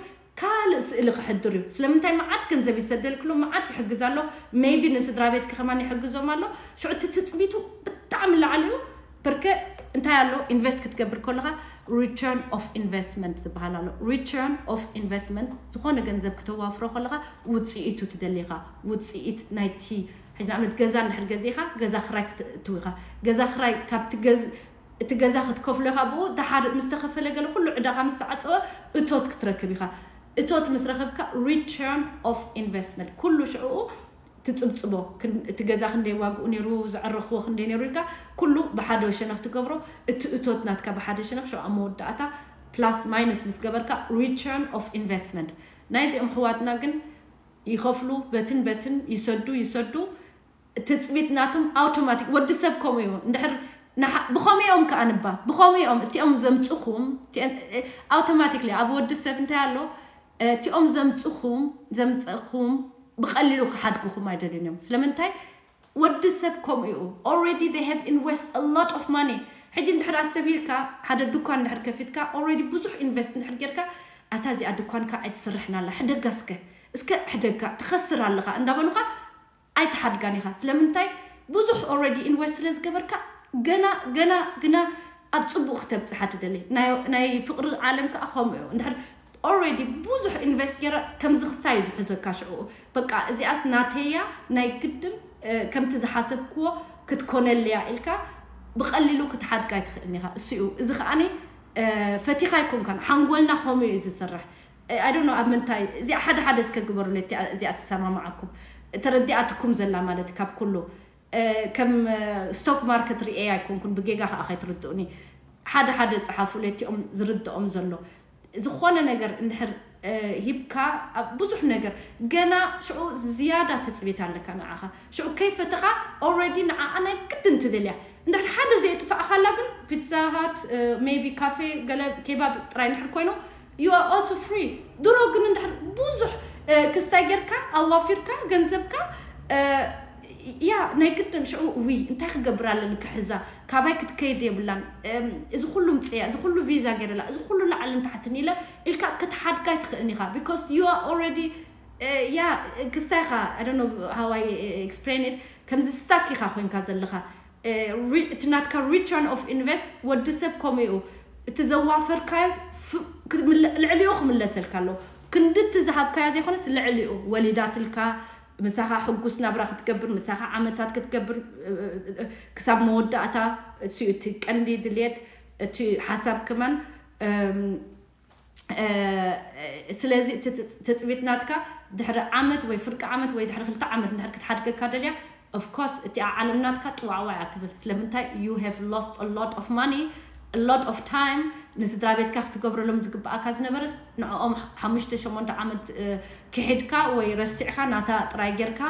ካልእ ስእሊ ክሕድር እዩ። ስለምንታይ መዓት ገንዘብ ይሰደልክሎ፣ መዓት ይሕግዝ ኣሎ፣ ሜይቢ ንስድራ ቤትኪ ከማን ይሕግዞም ኣሎ። ሽዑ እቲ ትፅቢቱ ብጣዕሚ ላዕሊ እዩ። በርከ እንታይ ኣሎ ኢንቨስት ክትገብር ከለኻ return of investment ዝበሃል ኣሎ። Return of investment ዝኾነ ገንዘብ ክተዋፍሮ ከለኻ ውፅኢቱ ትደሊኻ ውፅኢት ናይቲ ሕጂ ንኣብነት ገዛ እንድሕር ገዚእኻ ገዛ ክራይ ክትእትው ኢኻ። ገዛ ክራይ ካብቲ ገዝ እቲ ገዛ ክትከፍሎ ኢኻ ብኡ ደሓር ምስ ተኸፈለ ገለ ኩሉ ዕዳኻ ምስ ተዓፀወ እቶት ክትረክብ ኢኻ። እቶት ምስ ረኸብካ return of investment ኩሉ ሽዕኡ ትፅብፅቦ እቲ ገዛ ክንደይ ዋግኡ ነይሩ ዘዕረኽዎ ክንደይ ነይሩ ኢልካ ኩሉ ብሓደ ሸነኽ ትገብሮ። እቲ እቶት ናትካ ብሓደ ሸነኽ ሽዑ ኣብ መወዳእታ ፕላስ ማይነስ ምስ ገበርካ return of investment ናይዚኦም ኣሕዋትና ግን ይኸፍሉ በትን በትን ይሰዱ ይሰዱ። ትፅቢት ናቶም ኣውቶማቲክ ወዲ ሰብ ከምኡ እዩ እንድሕር ብኸምኡ እዮም ከዓ ንባ ብኸምኡ እዮም እቲኦም ዘምፅኹም ኣውቶማቲክሊ ኣብ ወዲ ሰብ እንታይ ኣሎ እቲኦም ዘምፅኹም ዘምፀኹም ብቐሊሉ ክሓድጉኹም ኣይደልን እዮም። ስለምንታይ ወዲ ሰብ ከምኡ እዩ። Already they have invest a lot of money። ሕጂ እንድሕር ኣስተብሂልካ ሓደ ድኳን እንድሕር ከፊትካ already ብዙሕ ኢንቨስት እንድሕር ጌርካ ኣታ እዚኣ ድኳንካ ኣይትስርሕን ኣላ ሕደጋ እስከ እስከ ሕደጋ ትኸስር ኣለኻ እንዳበሉኻ ኣይትሓድጋን ኢኻ። ስለምንታይ ብዙሕ already ኢንቨስት ስለ ዝገበርካ ገና ገና ግና ኣብ ፅቡቕ ክተብፅሓ ትደሊ። ናይ ፍቕሪ ዓለም ከዓ ከምኡ እዩ። እንድሕር already ብዙሕ ኢንቨስት ገይረ ከምዚ ክስታይ እዩ ዝሕዘካ ሽዕኡ በቃ እዚኣስ ናተያ ናይ ግድን ከምቲ ዝሓሰብክዎ ክትኮነለያ ኢልካ ብቐሊሉ ክትሓድጋ ኣይትኽእልን ኢኻ። እሱ እዩ እዚ ከዓኒ ፈቲኻ ኣይኮንካን ሓንጎልና ከምኡ እዩ ዝሰርሕ። I don't know ኣብ ምንታይ እዚኣ ሓደ ሓደ እስከ ግበሩለ እዚኣ ትሰማማዓኩም ተረዲኣትኩም ዘላ ማለት ካብ ኩሉ ከም ስቶክ ማርኬት ርእየ ኣይኮንኩን ብጌጋ ከዓ ከይትርድኡኒ ሓደ ሓደ ፀሓፉለ እቲኦም ዝርድኦም ዘሎ ዝኾነ ነገር እንድሕር ሂብካ ኣብ ብዙሕ ነገር ገና ሽዑ ዝያዳ ትፅቢት ኣለካ ንዓኻ ሽዑ ከይፈተኻ already ንዓኣ ናይ ግድን ትደልያ እንድሕር ሓደ ዘየጥፋእኻላ ግን ፒትዛሃት maybe ካፌ ገለ ኬባብ ጥራይ እንድሕር ኮይኑ you are also free። ድሮ ግን እንድሕር ብዙሕ ክስታይ ጌርካ ኣዋፊርካ ገንዘብካ ያ ናይ ግድን ሽዑ ውይ እንታይ ክገብር ኣለኒ ክሕዛ ካባይ ክትከይድ የብላን። እዚ ኩሉ ምፅያ እዚ ኩሉ ቪዛ ገይረላ እዚ ኩሉ ላዕልን ታሕትን ኢለ ኢልካ ክትሓድጋ ኣይትኽእልን ኢኻ because you are already ያ ክስታይኻ I don't know how I explain it ከምዚ ስታክ ኢኻ ኮይንካ ዘለኻ እቲ ናትካ return of invest ወዲ ሰብ ከምኡ እዩ እቲ ዘዋፈርካዮ ልዕሊኡ ክምለሰልካ ኣለዎ ክንድቲ ዝሃብካያ ዘይኮነት ልዕሊኡ ወሊዳትልካ ምሳኻ ሕጉስ ናብራ ክትገብር ምሳኻ ዓመታት ክትገብር ክሳብ መወዳእታ እሱዩ እቲ ቀንዲ ድልየት እቲ ሓሳብ ክመን ስለዚ ትፅቢት ናትካ ድሕሪ ዓመት ወይ ፍርቂ ዓመት ወይ ድሕሪ ክልተ ዓመት እንድሕር ክትሓድገካ ደልያ of course እቲኣ ዓለም ናትካ ጥዋዕዋዕ እያ ትብል ስለምንታይ you have lost a lot of money a lot of time ንስድራ ቤትካ ክትገብረሎም ዝግብኣካ ዝነበረስ ንዕኦም ሓሙሽተ ሸሞንተ ዓመት ክሒድካ ወይ ረሲዕካ ናታ ጥራይ ጌርካ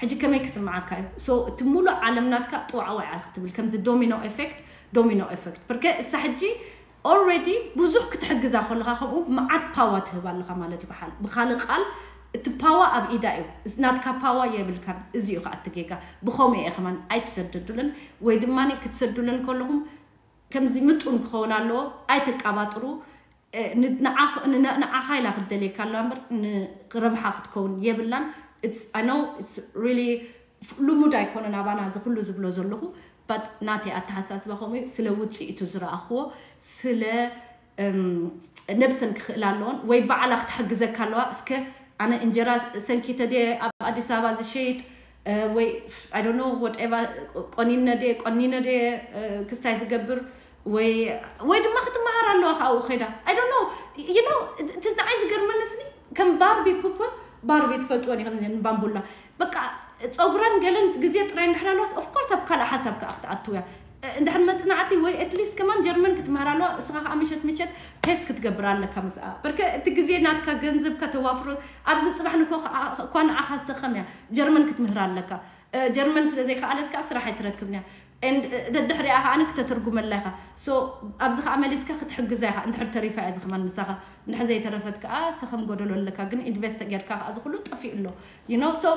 ሕጂ ከመይ ክስምዓካ እዩ so እቲ ሙሉእ ዓለም ናትካ ጥዋዕዋዕ እያ ክትብል ከምዚ domino effect domino effect ብርከ እሳ ሕጂ already ብዙሕ ክትሕግዛ ከለኻ ከምኡ መዓት ፓዋ ትህብ ኣለኻ ማለት ይበሃል ብካልእ ቃል እቲ ፓዋ ኣብ ኢዳ እዩ ናትካ ፓዋ የብልካን እዚ እዩ ከዓ እቲ ጌጋ ብኸምኡ እየ ከማን ኣይትሰደዱልን ወይ ድማ ክትሰዱልን ከለኹም ከምዚ ምጡን ክኸውን ኣለዎ ኣይተቃባጥሩ ንዓኻ ኢላ ክትደልየካ ኣለዋ እምበር ንረብሓ ክትከውን የብላን it's I know it's really ልሙድ ኣይኮነን ኣባና እዚ ኩሉ ዝብሎ ዘለኹ but ናተይ ኣተሓሳስባ ከምኡ እዩ ስለ ውፅኢቱ ዝረኣኽዎ ስለ ነብሰን ክኽእላ ኣለዎን ወይ ባዕላ ክትሕግዘካ ኣለዋ እስከ ኣነ እንጀራ ሰንኪተ ድየ ኣብ ኣዲስ ኣበባ ዝሸይጥ ወይ I don't know whatever ቆኒነ ድየ ቆኒነ ድየ ክስታይ ዝገብር ወይ ወይ ድማ ክትመሃር ኣለዋ ካብኡ ከይዳ I don't know you know እቲ ንዓይ ዝገርመኒ ስኒ ከም ባርቢ ፑፖ ባርቢ ትፈልጥወን ኢኸን ባምቡላ በቃ ፀጉረን ገለን ግዜ ጥራይ እንድሕር ኣለዋስ of course ኣብ ካልእ ሓሳብ ከዓ ክትኣትው እያ እንድሕር መፅናዕቲ ወይ at least ከማን ጀርመን ክትምህር ኣለዋ እስኻ ከዓ ምሸት ምሸት ቴስት ክትገብር ኣለካ ምስኣ በርከ እቲ ግዜ ናትካ ገንዘብካ ተዋፍሮ ኣብዚ ፅባሕ ንኮ እኳ ንዓኻ ዝሰኸም እያ ጀርመን ክትምህር ኣለካ ጀርመን ስለ ዘይከኣለት ከዓ ስራሕ ኣይትረክብን እያ And ደድሕሪኣ ከዓ ክተትርጉመላ ኢኻ። So ኣብዚ ከዓ መሊስካ ክትሕግዛ ኢኻ። እንድሕር ተሪፋ እያ ዝኸማን ምሳኻ፣ እንድሕር ዘይተረፈት ከዓ ሰኸም ጎደሎ ኣለካ። ግን ኢንቨስት ጌርካ ከዓ ዝኩሉ ጠፊኡ ኣሎ። You know? So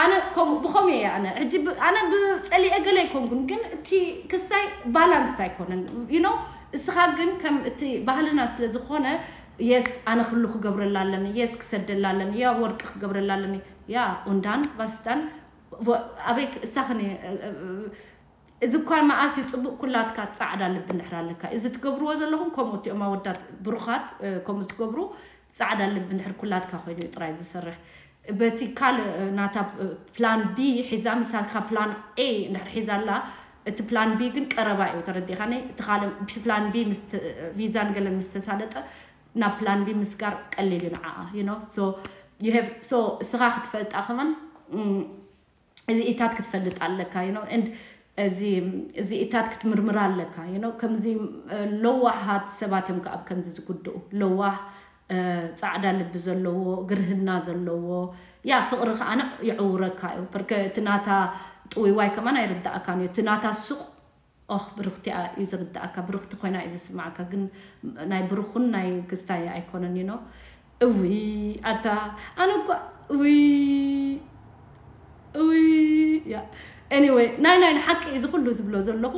ኣነ ከምኡ ብኸምኡ እየ። ኣነ ሕጂ ብ- ኣነ ብፀሊኤ ገለ ኣይኮንኩን፣ ግን እቲ ክስታይ ባላንስድ ኣይኮነን። You know? እስኻ ግን ከም እቲ ባህልና ስለ ዝኾነ፣ የስ ኣነ ክሉ ክገብረላ ኣለኒ፣ የስ ክሰደላ ኣለኒ፣ ያ ወርቂ ክገብረላ ኣለኒ፣ ያ ኡንዳን ባስታን ኣበይ እሳኽን እዚ እኳ መኣስ እዩ ጽቡቕ። ኩላትካ ጻዕዳ ልቢ እንድሕር ኣለካ፣ እዚ ትገብርዎ ዘለኹም ከምኡ እቲኦም ኣወዳት ብሩኻት ከምኡ ትገብሩ፣ ጻዕዳ ልቢ እንድሕር ኩላትካ ኮይኑ እዩ ጥራይ ዝሰርሕ። በቲ ካልእ ናታ ፕላን ቢ ሒዛ፣ ምሳልካ ፕላን ኤ እንድሕር ሒዛ ኣላ፣ እቲ ፕላን ቢ ግን ቀረባ እዩ። ተረዲኻኒ? እቲ ካልእ ፕላን ቢ ቪዛን ገለ ምስ ተሳለጠ ናብ ፕላን ቢ ምስጋር ቀሊል እዩ ንዓኣ። You know? So you have so እስኻ ክትፈልጣ ከማን እዚ ኢታት ክትፈልጥ ኣለካ። You know? And እዚ እዚ ኢታት ክትምርምር ኣለካ። You know? ከምዚ ለዋሃት ሰባት እዮም ከኣብ ከምዚ ዝጉድኡ። ለዋህ ፃዕዳ ልቢ ዘለዎ፣ ግርህና ዘለዎ፣ ያ ፍቕሪ ከዓ ይዕውረካ እዩ። ፐርከ እቲ ናታ ጥውይዋይ ከማን ኣይርዳእካን እዩ። እቲ ናታ ሱቕ ኦኽ ብርኽቲ እዩ ዝርዳእካ፣ ብርኽቲ ኮይና እዩ ዝስማዕካ። ግን ናይ ብሩኽን ናይ ክስታይ ኣይኮነን። You know? እውይ ኣታ ኣነ እኳ እውይ እውይ ያ Anyway, ናይ ናይ ሓቂ እዩ ዝኩሉ ዝብሎ ዘለኹ።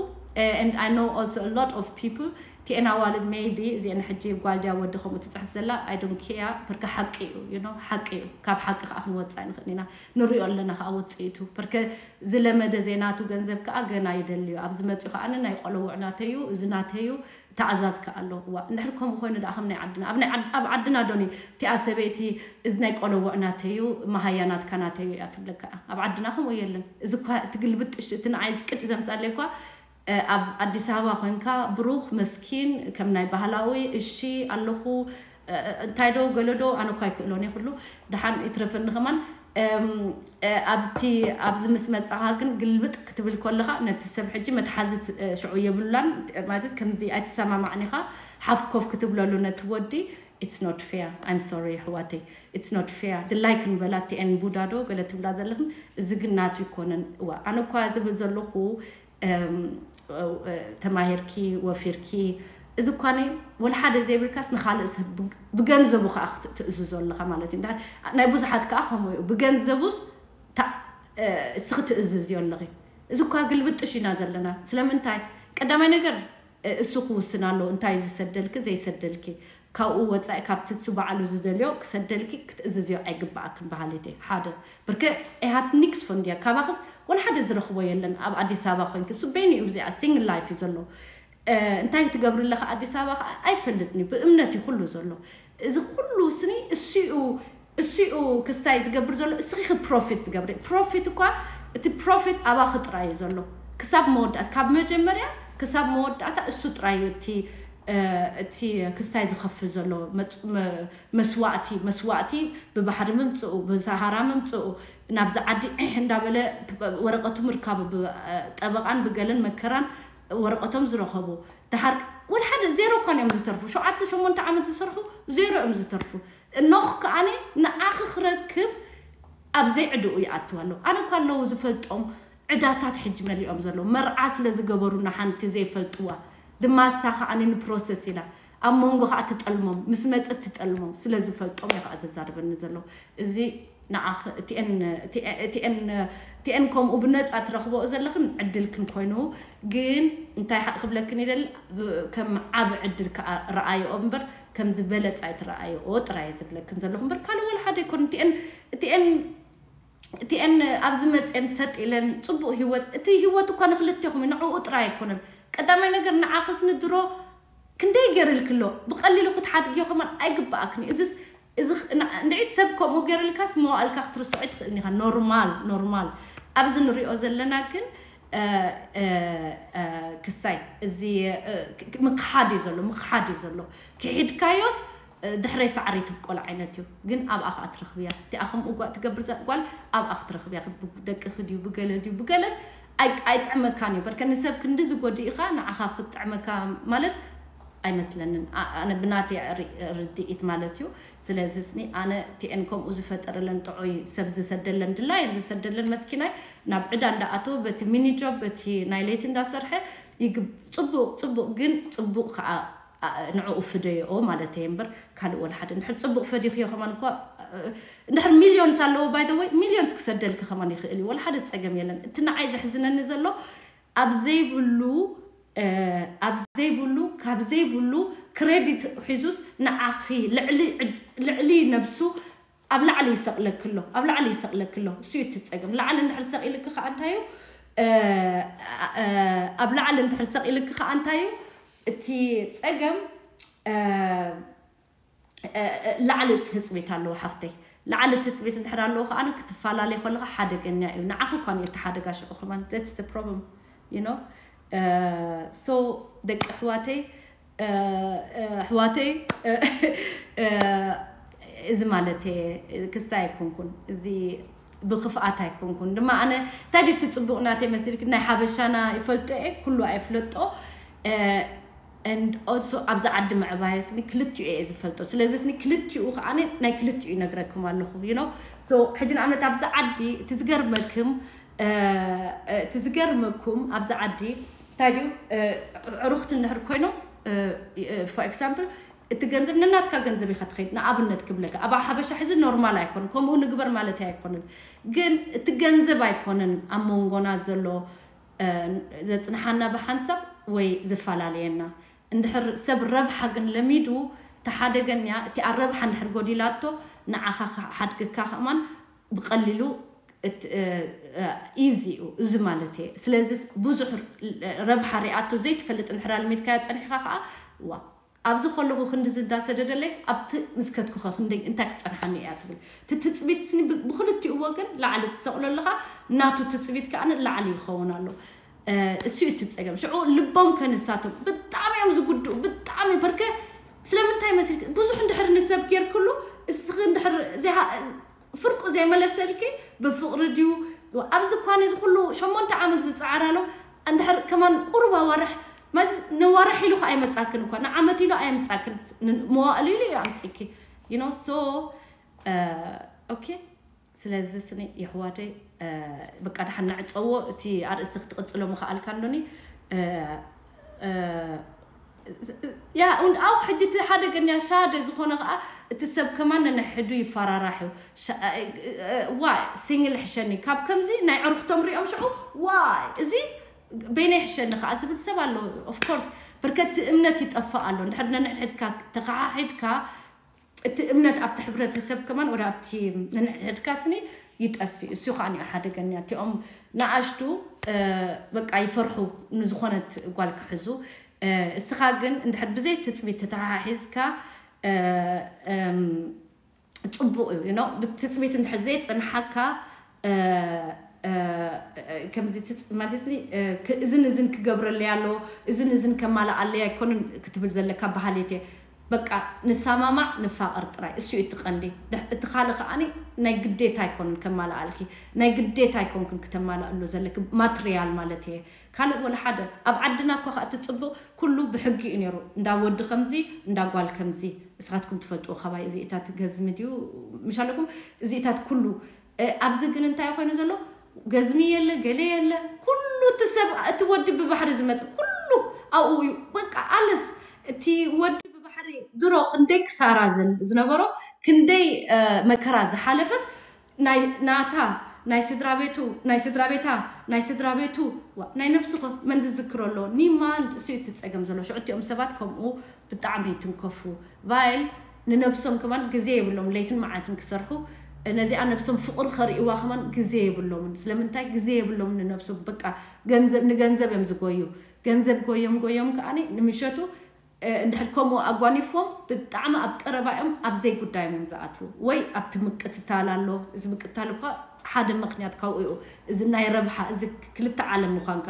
And I know also a lot of people። ቲኤን ኣዋልድ maybe እዚአን ሕጂ ጓል ድያ ወዲ ከምኡ ትፅሕፍ ዘላ፣ I don't care። ፐርከ ሓቂ እዩ። You know? ሓቂ እዩ። ካብ ሓቂ ከዓ ክንወፅእ ኣይንኽእል ኢና። ንሪኦ ኣለና ከዓ ውፅኢቱ። ፐርከ ዝለመደ ዘይናቱ ገንዘብ ከዓ ገና ይደልዩ። ኣብዚ መፅኡ ከዓ ናይ ቆለውዕ ናተዩ፣ እዚ ናተዩ፣ ተኣዛዝ ከዓ ኣሎ። እዋ እንድሕር ከምኡ ኮይኑ ደኣ ከም ናይ ዓድና ኣብ ናይ ዓድ- ኣብ ዓድና ዶኒ እቲኣ ሰበይቲ እዚ ናይ ቆለውዕ ናተዩ፣ መሃያ ናትካ ናተዩ እያ ትብለካ። ኣብ ዓድና ከምኡ የለን። እዚ እኳ እቲ ግልብጥሽ እቲ ንዓይ ቅጭ ዘምፃለይ እኳ ኣብ ኣዲስ ኣበባ ኮንካ ብሩኽ መስኪን ከም ናይ ባህላዊ እሺ ኣለኹ እንታይ ዶ ገለዶ ኣነ እኳ ኣይክእሎን እየ። ኩሉ ደሓን ይትረፈኒ ከማን ኣብቲ ኣብዚ ምስ መጻኻ ግን ግልብጥ ክትብል ከለኻ ነቲ ሰብ ሕጂ መትሓዚ ሽዑ የብሉላን። ማለት ከምዚ ኣይትሰማማዕን ኢኻ። ሓፍ ኮፍ ክትብለሉ ነቲ ወዲ it's not fair. I'm sorry ኣሕዋተይ, it's not fair. ድላይ ክንበላ ቲኤን ቡዳ ዶ ገለ ትብላ ዘለኽን፣ እዚ ግን ናቱ ይኮነን። እዋ ኣነ እኳ ዝብል ዘለኹ ተማሂርኪ ወፊርኪ እዚ እኳ ወላ ሓደ ዘይብልካስ ንኻልእ ሰብ ብገንዘቡ ከዓ ክትእዝዞ ኣለኻ ማለት እዩ። ናይ ብዙሓት ከዓ ከምኡ እዩ። ብገንዘቡስ እስኺ ትእዝዝዮ ኣለኺ። እዚ እኳ ግልብጥሽ ኢና ዘለና። ስለምንታይ? ቀዳማይ ነገር እሱ ክውስን ኣለዎ እንታይ ዝሰደልኪ ዘይሰደልኪ። ካብኡ ወፃኢ ካብቲ እሱ ባዕሉ ዝደልዮ ክሰደልኪ ክትእዝዝዮ ኣይግባኣክን በሃሊት እየ። ሓደ ብርከ ኤሃት ኒክስ ፈንድያ ካባኽስ ወላ ሓደ ዝረኽቦ የለን። ኣብ ኣዲስ ኣበባ ኮንኪ እሱ በይኑ እዩ ብዚኣ ሲንግል ላይፍ እዩ ዘሎ። እንታይ ትገብሪ ኣለኻ ኣዲስ ኣበባ ከዓ ኣይፈልጥን እዩ። ብእምነት እዩ ኩሉ ዘሎ። እዚ ኩሉ ስኒ እሱኡ እሱኡ ክስታይ ዝገብር ዘሎ እስኺ ፕሮፊት ዝገብር ፕሮፊት እኳ እቲ ፕሮፊት ኣባኺ ጥራይ እዩ ዘሎ። ክሳብ መወዳእታ ካብ መጀመርያ ክሳብ መወዳእታ እሱ ጥራይ እዩ እቲ እቲ ክስታይ ዝኸፍል ዘሎ መስዋእቲ መስዋእቲ ብባሕሪ ምምፅኡ ብሰሃራ ምምፅኡ ናብዚ ዓዲ ዒሕ እንዳበለ ወረቀቱ ምርካቡ ጠበቃን ብገለን መከራን ወረቀቶም ዝረኸቡ ድሓር ወላ ሓደ ዜሮ እኳ እዮም ዝተርፉ። ሸውዓተ ሸሞንተ ዓመት ዝሰርሑ ዜሮ እዮም ዝተርፉ። ኖኽ ከዓኒ ንዓኺ ክረክብ ኣብ ዘይዕድኡ ይኣትው ኣሎ። ኣነ እኳ ኣለዉ ዝፈልጦም ዕዳታት ሕጂ መሊኦም ዘለዉ መርዓ ስለ ዝገበሩና ሓንቲ ዘይፈልጥዋ ድማ እሳ ከዓኒ ንፕሮሰስ ኢላ ኣብ መንጎ ከዓ ትጠልሞም ምስ መፀት ትጠልሞም ስለ ዝፈልጦም እየ ከዓ ዘዛርበኒ ዘለዉ። እዚ ንዓኺ እቲኤን እቲኤን እቲኤን እቲኤን ከምኡ ብነፃ ትረኽበኦ ዘለኽን ዕድልክን ኮይኑ ግን እንታይ ሓቂ ክብለክን ይደል ከም ዓብ ዕድል ከዓ ረኣየኦ እምበር ከም ዝበለፃ ኣይትረኣየኦ ጥራይ ዝብለክን ዘለኹ እምበር ካልእ ወላ ሓደ ይኮን። እቲኤን እቲኤን እቲኤን ኣብዚ መፅኤን ሰጥ ኢለን ፅቡቅ ህይወት እቲ ህይወት እኳ ንክልቴኹም እዩ ንዕኡ ጥራይ ኣይኮነን። ቀዳማይ ነገር ንዓኽስ ንድሮ ክንደይ ገይርልክሎ ብቀሊሉ ክትሓድግዮ ከማን ኣይግባኣክን እዩ። እዚስ እዚ እንድዒ ሰብ ከምኡ ገይርልካስ መዋእልካ ክትርስዖ ኣይትኽእልን ኢኻ። ኖርማል ኖርማል ኣብዚ ንሪኦ ዘለና ግን ክስታይ እዚ ምክሓድ እዩ ዘሎ ምክሓድ እዩ ዘሎ። ክሒድካዮስ ድሕረይ ሳዕሪ ትብቆል ዓይነት እዩ። ግን ኣብኣ ከዓ ትረኽብያ እቲኣ ከም እጓ ትገብር ዛ ጓል ኣብኣ ክትረኽብያ ደቅኺ ድዩ ብገለ ድዩ ብገለስ ኣይጥዕመካን እዩ። በርከ ንሰብ ክንዲ ዝጎድእኻ ንዓኻ ክትጥዕመካ ማለት ኣይመስለንን። ኣነ ብናተይ ርድኢት ማለት እዩ። ስለዚ ስኒ ኣነ ቲኤን ከምኡ ዝፈጠረለን ጥዑይ ሰብ ዝሰደለን ድላየን ዝሰደለን መስኪናይ ናብ ዕዳ እንዳኣተወ በቲ ሚኒ ጆብ በቲ ናይ ለይቲ እንዳሰርሐ ይግብ ጽቡቕ ጽቡቕ ግን ጽቡቕ ከዓ ንዕኡ ፍደዮ ማለት እየ እምበር ካልእ ወላ ሓደ እንድሕር ጽቡቕ ፈዲኽዮ ከማን እኳ እንድሕር ሚሊዮንስ ኣለዎ ባይ ወይ ሚሊዮንስ ክሰደልክ ከማን ይኽእል እዩ። ወላ ሓደ ጸገም የለን። እቲ ንዓይ ዘሕዝነኒ ዘሎ ኣብ ዘይብሉ ኣብ ዘይብሉ ካብ ዘይብሉ ክሬዲት ሒዙስ ንዓኺ ልዕሊ ነብሱ ኣብ ላዕሊ ይሰቕለክሎ ኣብ ላዕሊ ይሰቕለክሎ እሱ እዩ ትጸገም። ላዕሊ እንድሕር ሰቒልክ ከዓ እንታዩ ኣብ ላዕሊ እንድሕር ሰቒልክ ከዓ እንታዩ እቲ ጸገም ላዕሊ ትጽቢት ኣለዎ ሓፍተይ። ላዕሊ ትጽቢት እንድሕር ኣለዎ ከዓ ክትፈላለይ ከለካ ሓደገኛ እዩ። ንዓኹ እኳ እዩ እቲ ሓደጋ ሽዑ ከማን that's the problem you know so ደቂ ኣሕዋተይ ኣሕዋተይ እዚ ማለት ክስታይ ኣይኮንኩን እዚ ብክፍኣት ኣይኮንኩን ድማ ኣነ እንታይ ድዩ እቲ ፅቡቅ ናተይ መሲልክ ናይ ሓበሻና ይፈልጦ እየ ኩሉ ኣይፍለጦ and also ኣብዚ ዓዲ ምዕባየ ስኒ ክልቲኡ እየ ዝፈልጦ ስለዚ ስኒ ክልቲኡ ከዓ ናይ ክልቲኡ ይነግረኩም ኣለኹ you know so ሕጂ ንኣብነት ኣብዚ ዓዲ እቲ ዝገርመክም እቲ ዝገርመኩም ኣብዚ ዓዲ እንታይ ድዩ ዕሩኽቲ እንድሕር ኮይኖም for example እቲ ገንዘብ ነናትካ ገንዘብ ኢኻ ትኸይድ ንኣብነት ክብለካ ኣብ ሓበሻ ሕዚ ኖርማል ኣይኮን ከምኡ ንግበር ማለት ኣይኮንን ግን እቲ ገንዘብ ኣይኮንን ኣብ መንጎና ዘሎ ዘጽንሓና ብሓንሳብ ወይ ዝፈላለየና እንድሕር ሰብ ረብሓ ግን ለሚዱ ተሓደገንያ እቲ ኣረብሓ እንድሕር ጎዲላቶ ንዓኻ ሓድግካ ከማን ብቐሊሉ ኢዚ እዩ እዚ ማለት እየ ስለዚ ብዙሕ ረብሓ ሪኣቶ ዘይትፈልጥ እንድሕር ኣልሚድካያ ፀኒሕካ ከዓ ዋ ኣብዚ ከለኹ ክንዲ ዝዳሰደደለይስ ኣብቲ ምስከትኩኸ ክንደይ እንታይ ክፀንሓኒ እያ ትብል እቲ ትፅቢት ስኒ ብክልቲኡ ወገን ላዕሊ ትሰቕሎ ኣለኻ ናቱ ትፅቢት ከዓ ንላዕሊ ይኸውን ኣሎ እሱ እዩ ትፀገም ሽዑ ልቦም ከንሳቶም ብጣዕሚ እዮም ዝጉድኡ ብጣዕሚ በርከ ስለምንታይ መሲል ብዙሕ እንድሕር ንሰብ ጌርክሉ እስኺ እንድሕር ፍርቁ ዘይመለሰልኪ ብፍቕሪ ድዩ ኣብዚ እኳ ነዚ ኩሉ ሸሞንተ ዓመት ዝፀዓራሎም እንድሕር ከማን ቁሩብ ኣዋርሕ መስ ንዋርሕ ኢሉ ከዓ ኣይመፃክን እኳ ንዓመት ኢሉ ኣየምፃክን መዋእል ኢሉ እዩ ኣምፅኪ you know so okay ስለዚ ስኒ የሕዋተይ በቃ ድሓን ንዕፀዎ እቲ ኣርእስቲ ክትቕፅሎ ምኽኣልካ እንዶኒ ያ und auch ሕጂ እቲ ሓደ ገንያ ሻደ ዝኾነ ከዓ እቲ ሰብ ከማን ነንሕዱ ይፈራራሕ እዩ ዋ ሲንግል ሕሸኒ ካብ ከምዚ ናይ ዕሩኽቶም ሪኦም ሽዑ ዋይ እዚ በይነይ ሕሸኒ ከዓ ዝብል ሰብ ኣሎ of course በርከቲ እምነት ይጠፍእ ኣሎ እንድሕር ነንሕድካ ተኸሓሒድካ እቲ እምነት ኣብቲ ሕብረተሰብ ከማን ወደ ኣብቲ ነንሕድካ ስኒ ይጠፍእ እሱ ከዓ ሓደ ገንያ እቲኦም ንኣሽቱ በቃ ይፈርሑ ንዝኾነት ጓል ክሕዙ እስኻ ግን እንድሕር ብዘይ ትፅቢት ተተሓሒዝካ ፅቡቅ እዩ you know ብትፅቢት እንድሕር ዘይፅንሓካ ከምዚ ማለት እዝን እዝን ክገብረለይ ኣሎ እዝን እዝን ከማልኣለይ ኣይኮንን ክትብል ዘለካ ባህሌት እየ በቃ ንሰማማዕ ንፋቀር ጥራይ እሱ እዩ እቲ ቀንዲ እቲ ካልእ ከዓኒ ናይ ግዴታ ኣይኮንን ከማልኣልኪ ናይ ግዴታ ኣይኮንክን ክተማልኣሉ ዘለኪ ማትርያል ማለት እየ ካልእ ወላ ሓደ ኣብ ዓድና እኳ ከዓ እቲ ፅቡቅ ኩሉ ብሕጊ እዩ ነይሩ እንዳ ወዲ ከምዚ እንዳ ጓል ከምዚ እስኻትኩም ትፈልጥዎ ካባይ እዚኢታት ገዝሚ ድዩ ምሽ ኣለኩም እዚኢታት ኩሉ ኣብዚ ግን እንታይ ኮይኑ ዘሎ ገዝሚ የለ ገለ የለ ኩሉ እቲ ሰብ እቲ ወዲ ብባህሪ ዝመፅእ ኩሉ ኣብኡ እዩ በቃ ኣለስ እቲ ወዲ ብባህሪ ድሮ ክንደይ ክሳራ ዝነበሮ ክንደይ መከራ ዝሓለፈስ ናይ ናታ ናይ ስድራ ቤቱ ናይ ስድራ ቤታ ናይ ስድራ ቤቱ ናይ ነብሱ መን ዝዝክሮ ኣሎ ኒማንድ እሱ እቲ ፀገም ዘሎ ሽዑ እቲኦም ሰባት ከምኡ ብጣዕሚ ይትንከፉ ቫይል ንነብሶም ከማን ግዜ የብሎም ለይትን መዓልትን ክሰርሑ ነዚኣ ነብሶም ፍቅሪ ከርእዋ ከማን ግዜ የብሎምን ስለምንታይ ግዜ የብሎም ንነብሶም በቃ ገንዘብ ንገንዘብ እዮም ዝጎዩ ገንዘብ ጎዮም ጎዮም ከዓኒ ንምሸቱ እንድሕር ከምኡ ኣጓኒፍዎም ብጣዕሚ ኣብ ቀረባ እዮም ኣብ ዘይጉዳዮም እዮም ዝኣትዉ ወይ ኣብቲ ምቅትታል ኣሎ እዚ ምቅትታል እኳ ሓደ ምክንያት ካብኡ እዩ እዚ ናይ ረብሓ እዚ ክልተ ዓለም ምኳንካ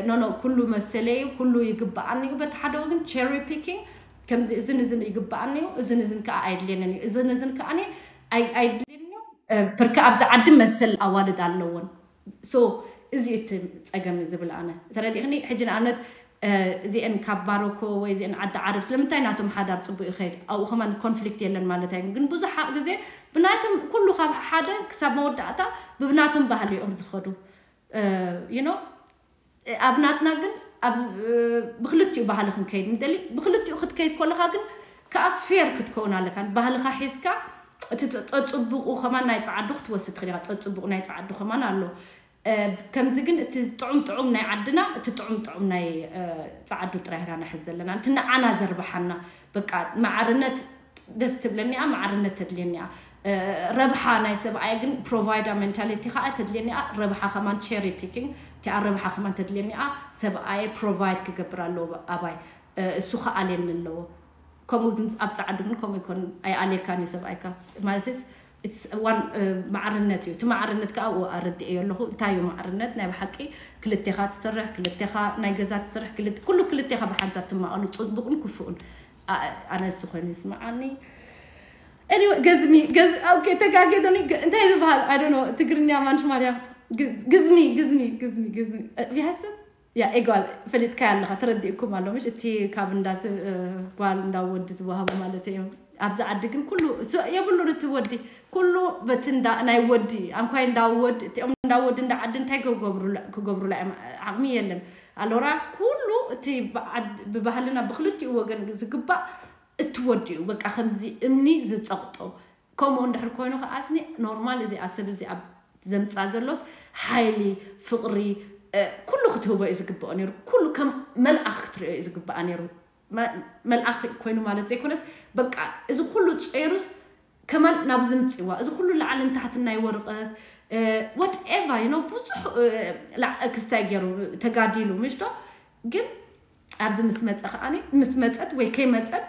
ኖኖ ኩሉ መሰለይ ኩሉ ይግበኣኒ እዩ በቲ ሓደ ወገን cherry picking ከምዚ እዝን እዝን ይግበኣኒ እዩ እዝን እዝን ከዓ ኣየድልየንን እዩ እዝን እዝን ከዓ ኣይድልየኒ እዩ ብርካ ኣብዚ ዓዲ መሰል ኣዋልድ ኣለዎን so እዚ እቲ ፀገም ዝብል ኣነ ተረዲእክኒ ሕጂ ንኣብነት እዚአን ካብ ባሮኮ ወይ እዚአን ዓዲ ዓረብ ስለምንታይ ናቶም ሓዳር ፅቡቅ ይኸይድ? ኣብኡ ከማን ኮንፍሊክት የለን ማለት ኣይኮን፣ ግን ብዙሕ ግዜ ብናቶም ኩሉ ካብ ሓደ ክሳብ መወዳእታ ብብናቶም ባህሊ እዮም ዝኸዱ። ዩ ኖ ኣብ ናትና ግን ኣብ ብክልቲኡ ባህሊ ክንከይድ ንደሊ። ብክልቲኡ ክትከይድ ከለካ ግን ከዓ ፌር ክትከውን ኣለካ። ባህልካ ሒዝካ እቲ ፀፅቡቁ ከማን ናይ ፀዓዱ ክትወስድ ትኽእል ኢካ። ፀፅቡቁ ናይ ፀዓዱ ከማን ኣሎ። ከምዚ ግን እቲ ጥዑም ጥዑም ናይ ዓድና፣ እቲ ጥዑም ጥዑም ናይ ፀዓዱ ጥራይ ኢና ንሕዝ ዘለና። እቲ ንዓና ዘርብሓና በቃ ማዕርነት ደስ ትብለኒ እያ፣ ማዕርነት ተድልየኒ እያ። ረብሓ ናይ ሰብኣየ ግን ፕሮቫይዳ ሜንታሊቲ ከዓ ተድልየኒ እያ። ረብሓ ከማን ቸሪ ፒኪንግ እቲኣ ረብሓ ከማን ተድልየኒ እያ። ሰብኣየ ፕሮቫይድ ክገብር ኣለዎ ኣባይ፣ እሱ ከኣልየኒ ኣለዎ። ከምኡ ግን ኣብ ፃዕዱ ግን ከምኡ ይኮን ኣይኣልየካን እዩ ሰብኣይካ። ማለትስ ማዕርነት እዩ። እቲ ማዕርነት ከዓ ኣብኡ ኣረድእዮ ኣለኹ። እንታይ እዩ ማዕርነት? ናይ ብሓቂ ክልቴኻ ትሰርሕ፣ ክልቴኻ ናይ ገዛ ትሰርሕ፣ ኩሉ ክልቴኻ ብሓንሳብ ትማቐሉ፣ ፅቡቕን ክፉእን። ኣነ እሱ ኮይኑ ይስምዓኒ። ገዝሚ ተጋጌዶኒ እንታይ ዝበሃል? I don't know ትግርኛ ማንሽ ማርያ። ግዝሚ ግዝሚ ግዝሚ ግዝሚ ቢሃስተስ ያ ኤጓል ፈሊጥካያ ኣለኻ፣ ተረዲእኩም ኣሎ ምሽ? እቲ ካብ እንዳ ሰብ ጓል እንዳ ወዲ ዝወሃቡ ማለት እዮም። ኣብዚ ዓዲ ግን ኩሉ የብሉን። እቲ ወዲ ኩሉ በቲ ናይ ወዲ ኣንኳይ እንዳ ወዲ እቲኦም እንዳ ወዲ እንዳ ዓዲ እንታይ ክገብሩላ እዮም? ዓቕሚ የለን። ኣሎራ ኩሉ እቲ ብባህልና ብክልቲኡ ወገን ዝግባእ እቲ ወዲ እዩ። በቃ ከምዚ እምኒ ዝፀቕጦ። ከምኡ እንድሕር ኮይኑ ከዓስኒ ኖርማል እዚኣ ሰብ እዚኣ ዘምፃ ዘሎስ ሓይሊ፣ ፍቕሪ፣ ኩሉ ክትህቦ እዩ ዝግብኦ ነይሩ። ኩሉ ከም መልኣኽ ክትሪኦ እዩ ዝግብኣ ነይሩ። መልኣኽ ኮይኑ ማለት ዘይኮነስ በቃ እዚ ኩሉ ፀይሩስ ከማን ናብ ዝምፅዋ እዚ ኩሉ ላዕልን ታሕትን ናይ ወረቐት ወትኤቫ ዩ ብዙሕ ክስታይ ገይሩ ተጋዲሉ ምሽቶ። ግን ኣብዚ ምስ መፀ ከዓኒ ምስ መፀት ወይ ከይመፀት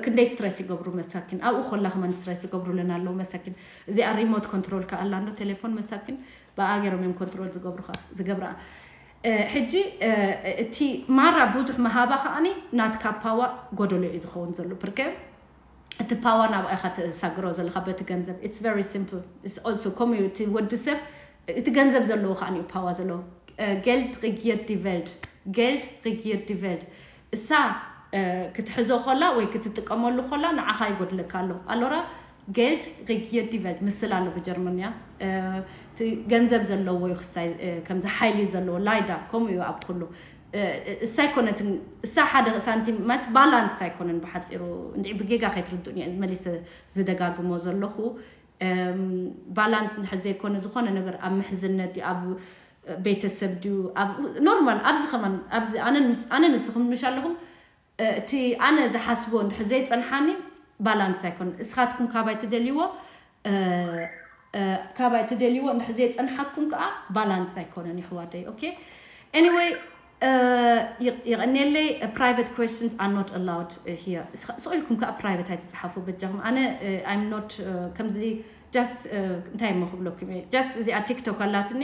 ክንደይ ስትረስ ይገብሩ መሳኪን። ኣብኡ ኮላ ከማን ስትረስ ይገብሩለን ኣለዉ መሳኪን። እዚኣ ሪሞት ኮንትሮል ከኣላ እንዶ ቴሌፎን መሳኪን ብኣ ገይሮም እዮም ኮንትሮል ዝገብሩኻ ዝገብራ። ሕጂ እቲ ማራ ብዙሕ መሃባ ከዓኒ ናትካ ፓዋ ጎደሎ እዩ ዝኸውን ዘሎ። ብርከ እቲ ፓዋ ናብ ኣይካ ተሳግሮ ዘለካ በቲ ገንዘብ it's very simple። Also ከምኡ እዩ እቲ ወዲ ሰብ እቲ ገንዘብ ዘለዎ ከዓኒ እዩ ፓዋ ዘለዎ። Geld regiert die Welt። Geld regiert die Welt። እሳ ክትሕዞ ኮላ ወይ ክትጥቀመሉ ኮላ ንዓኻ ይጎድለካ ኣሎ። ኣሎራ Geld regiert die Welt ምስል ኣሎ ብጀርመንያ። እቲ ገንዘብ ዘለዎ እዩ ክስታይ ከምዚ ሓይሊ ዘለዎ ላይዳ ከምኡ እዩ ኣብ ኩሉ። እሳ ኣይኮነትን እሳ ሓደ ሳንቲም ማስ ባላንስ ኣይኮነን። ብሓፂሩ እንዲ ብጌጋ ከይትርዱን እየ መሊሰ ዝደጋግሞ ዘለኹ። ባላንስ እንድሕር ዘይኮነ ዝኾነ ነገር ኣብ ምሕዝነት ድዩ ኣብ ቤተሰብ ድዩ ኣብ ኖርማል ኣብዚ ከማን ኣብዚ ኣነ ንስኹም ምሽ ኣለኹም። እቲ ኣነ ዝሓስቦ እንድሕር ዘይፀንሓኒ ባላንስ ኣይኮነ። እስኻትኩም ካባይ ትደልይዎ ካባይ ትደልይዎ እንድሕር ዘይፀንሓኩም ከዓ ባላንስ ኣይኮነን ይሕዋደይ። ኦኬ ኤኒወይ የቐኔለይ። Private questions are not allowed here። ስቕ ኢልኩም ከዓ ፕራይቬት ኣይትፅሓፉ በጃኹም። ኣነ I'm not ከምዚ ጃስት እንታይ እሞ ክብለኩም እየ ጃስት እዚኣ ቲክቶክ ኣላትኒ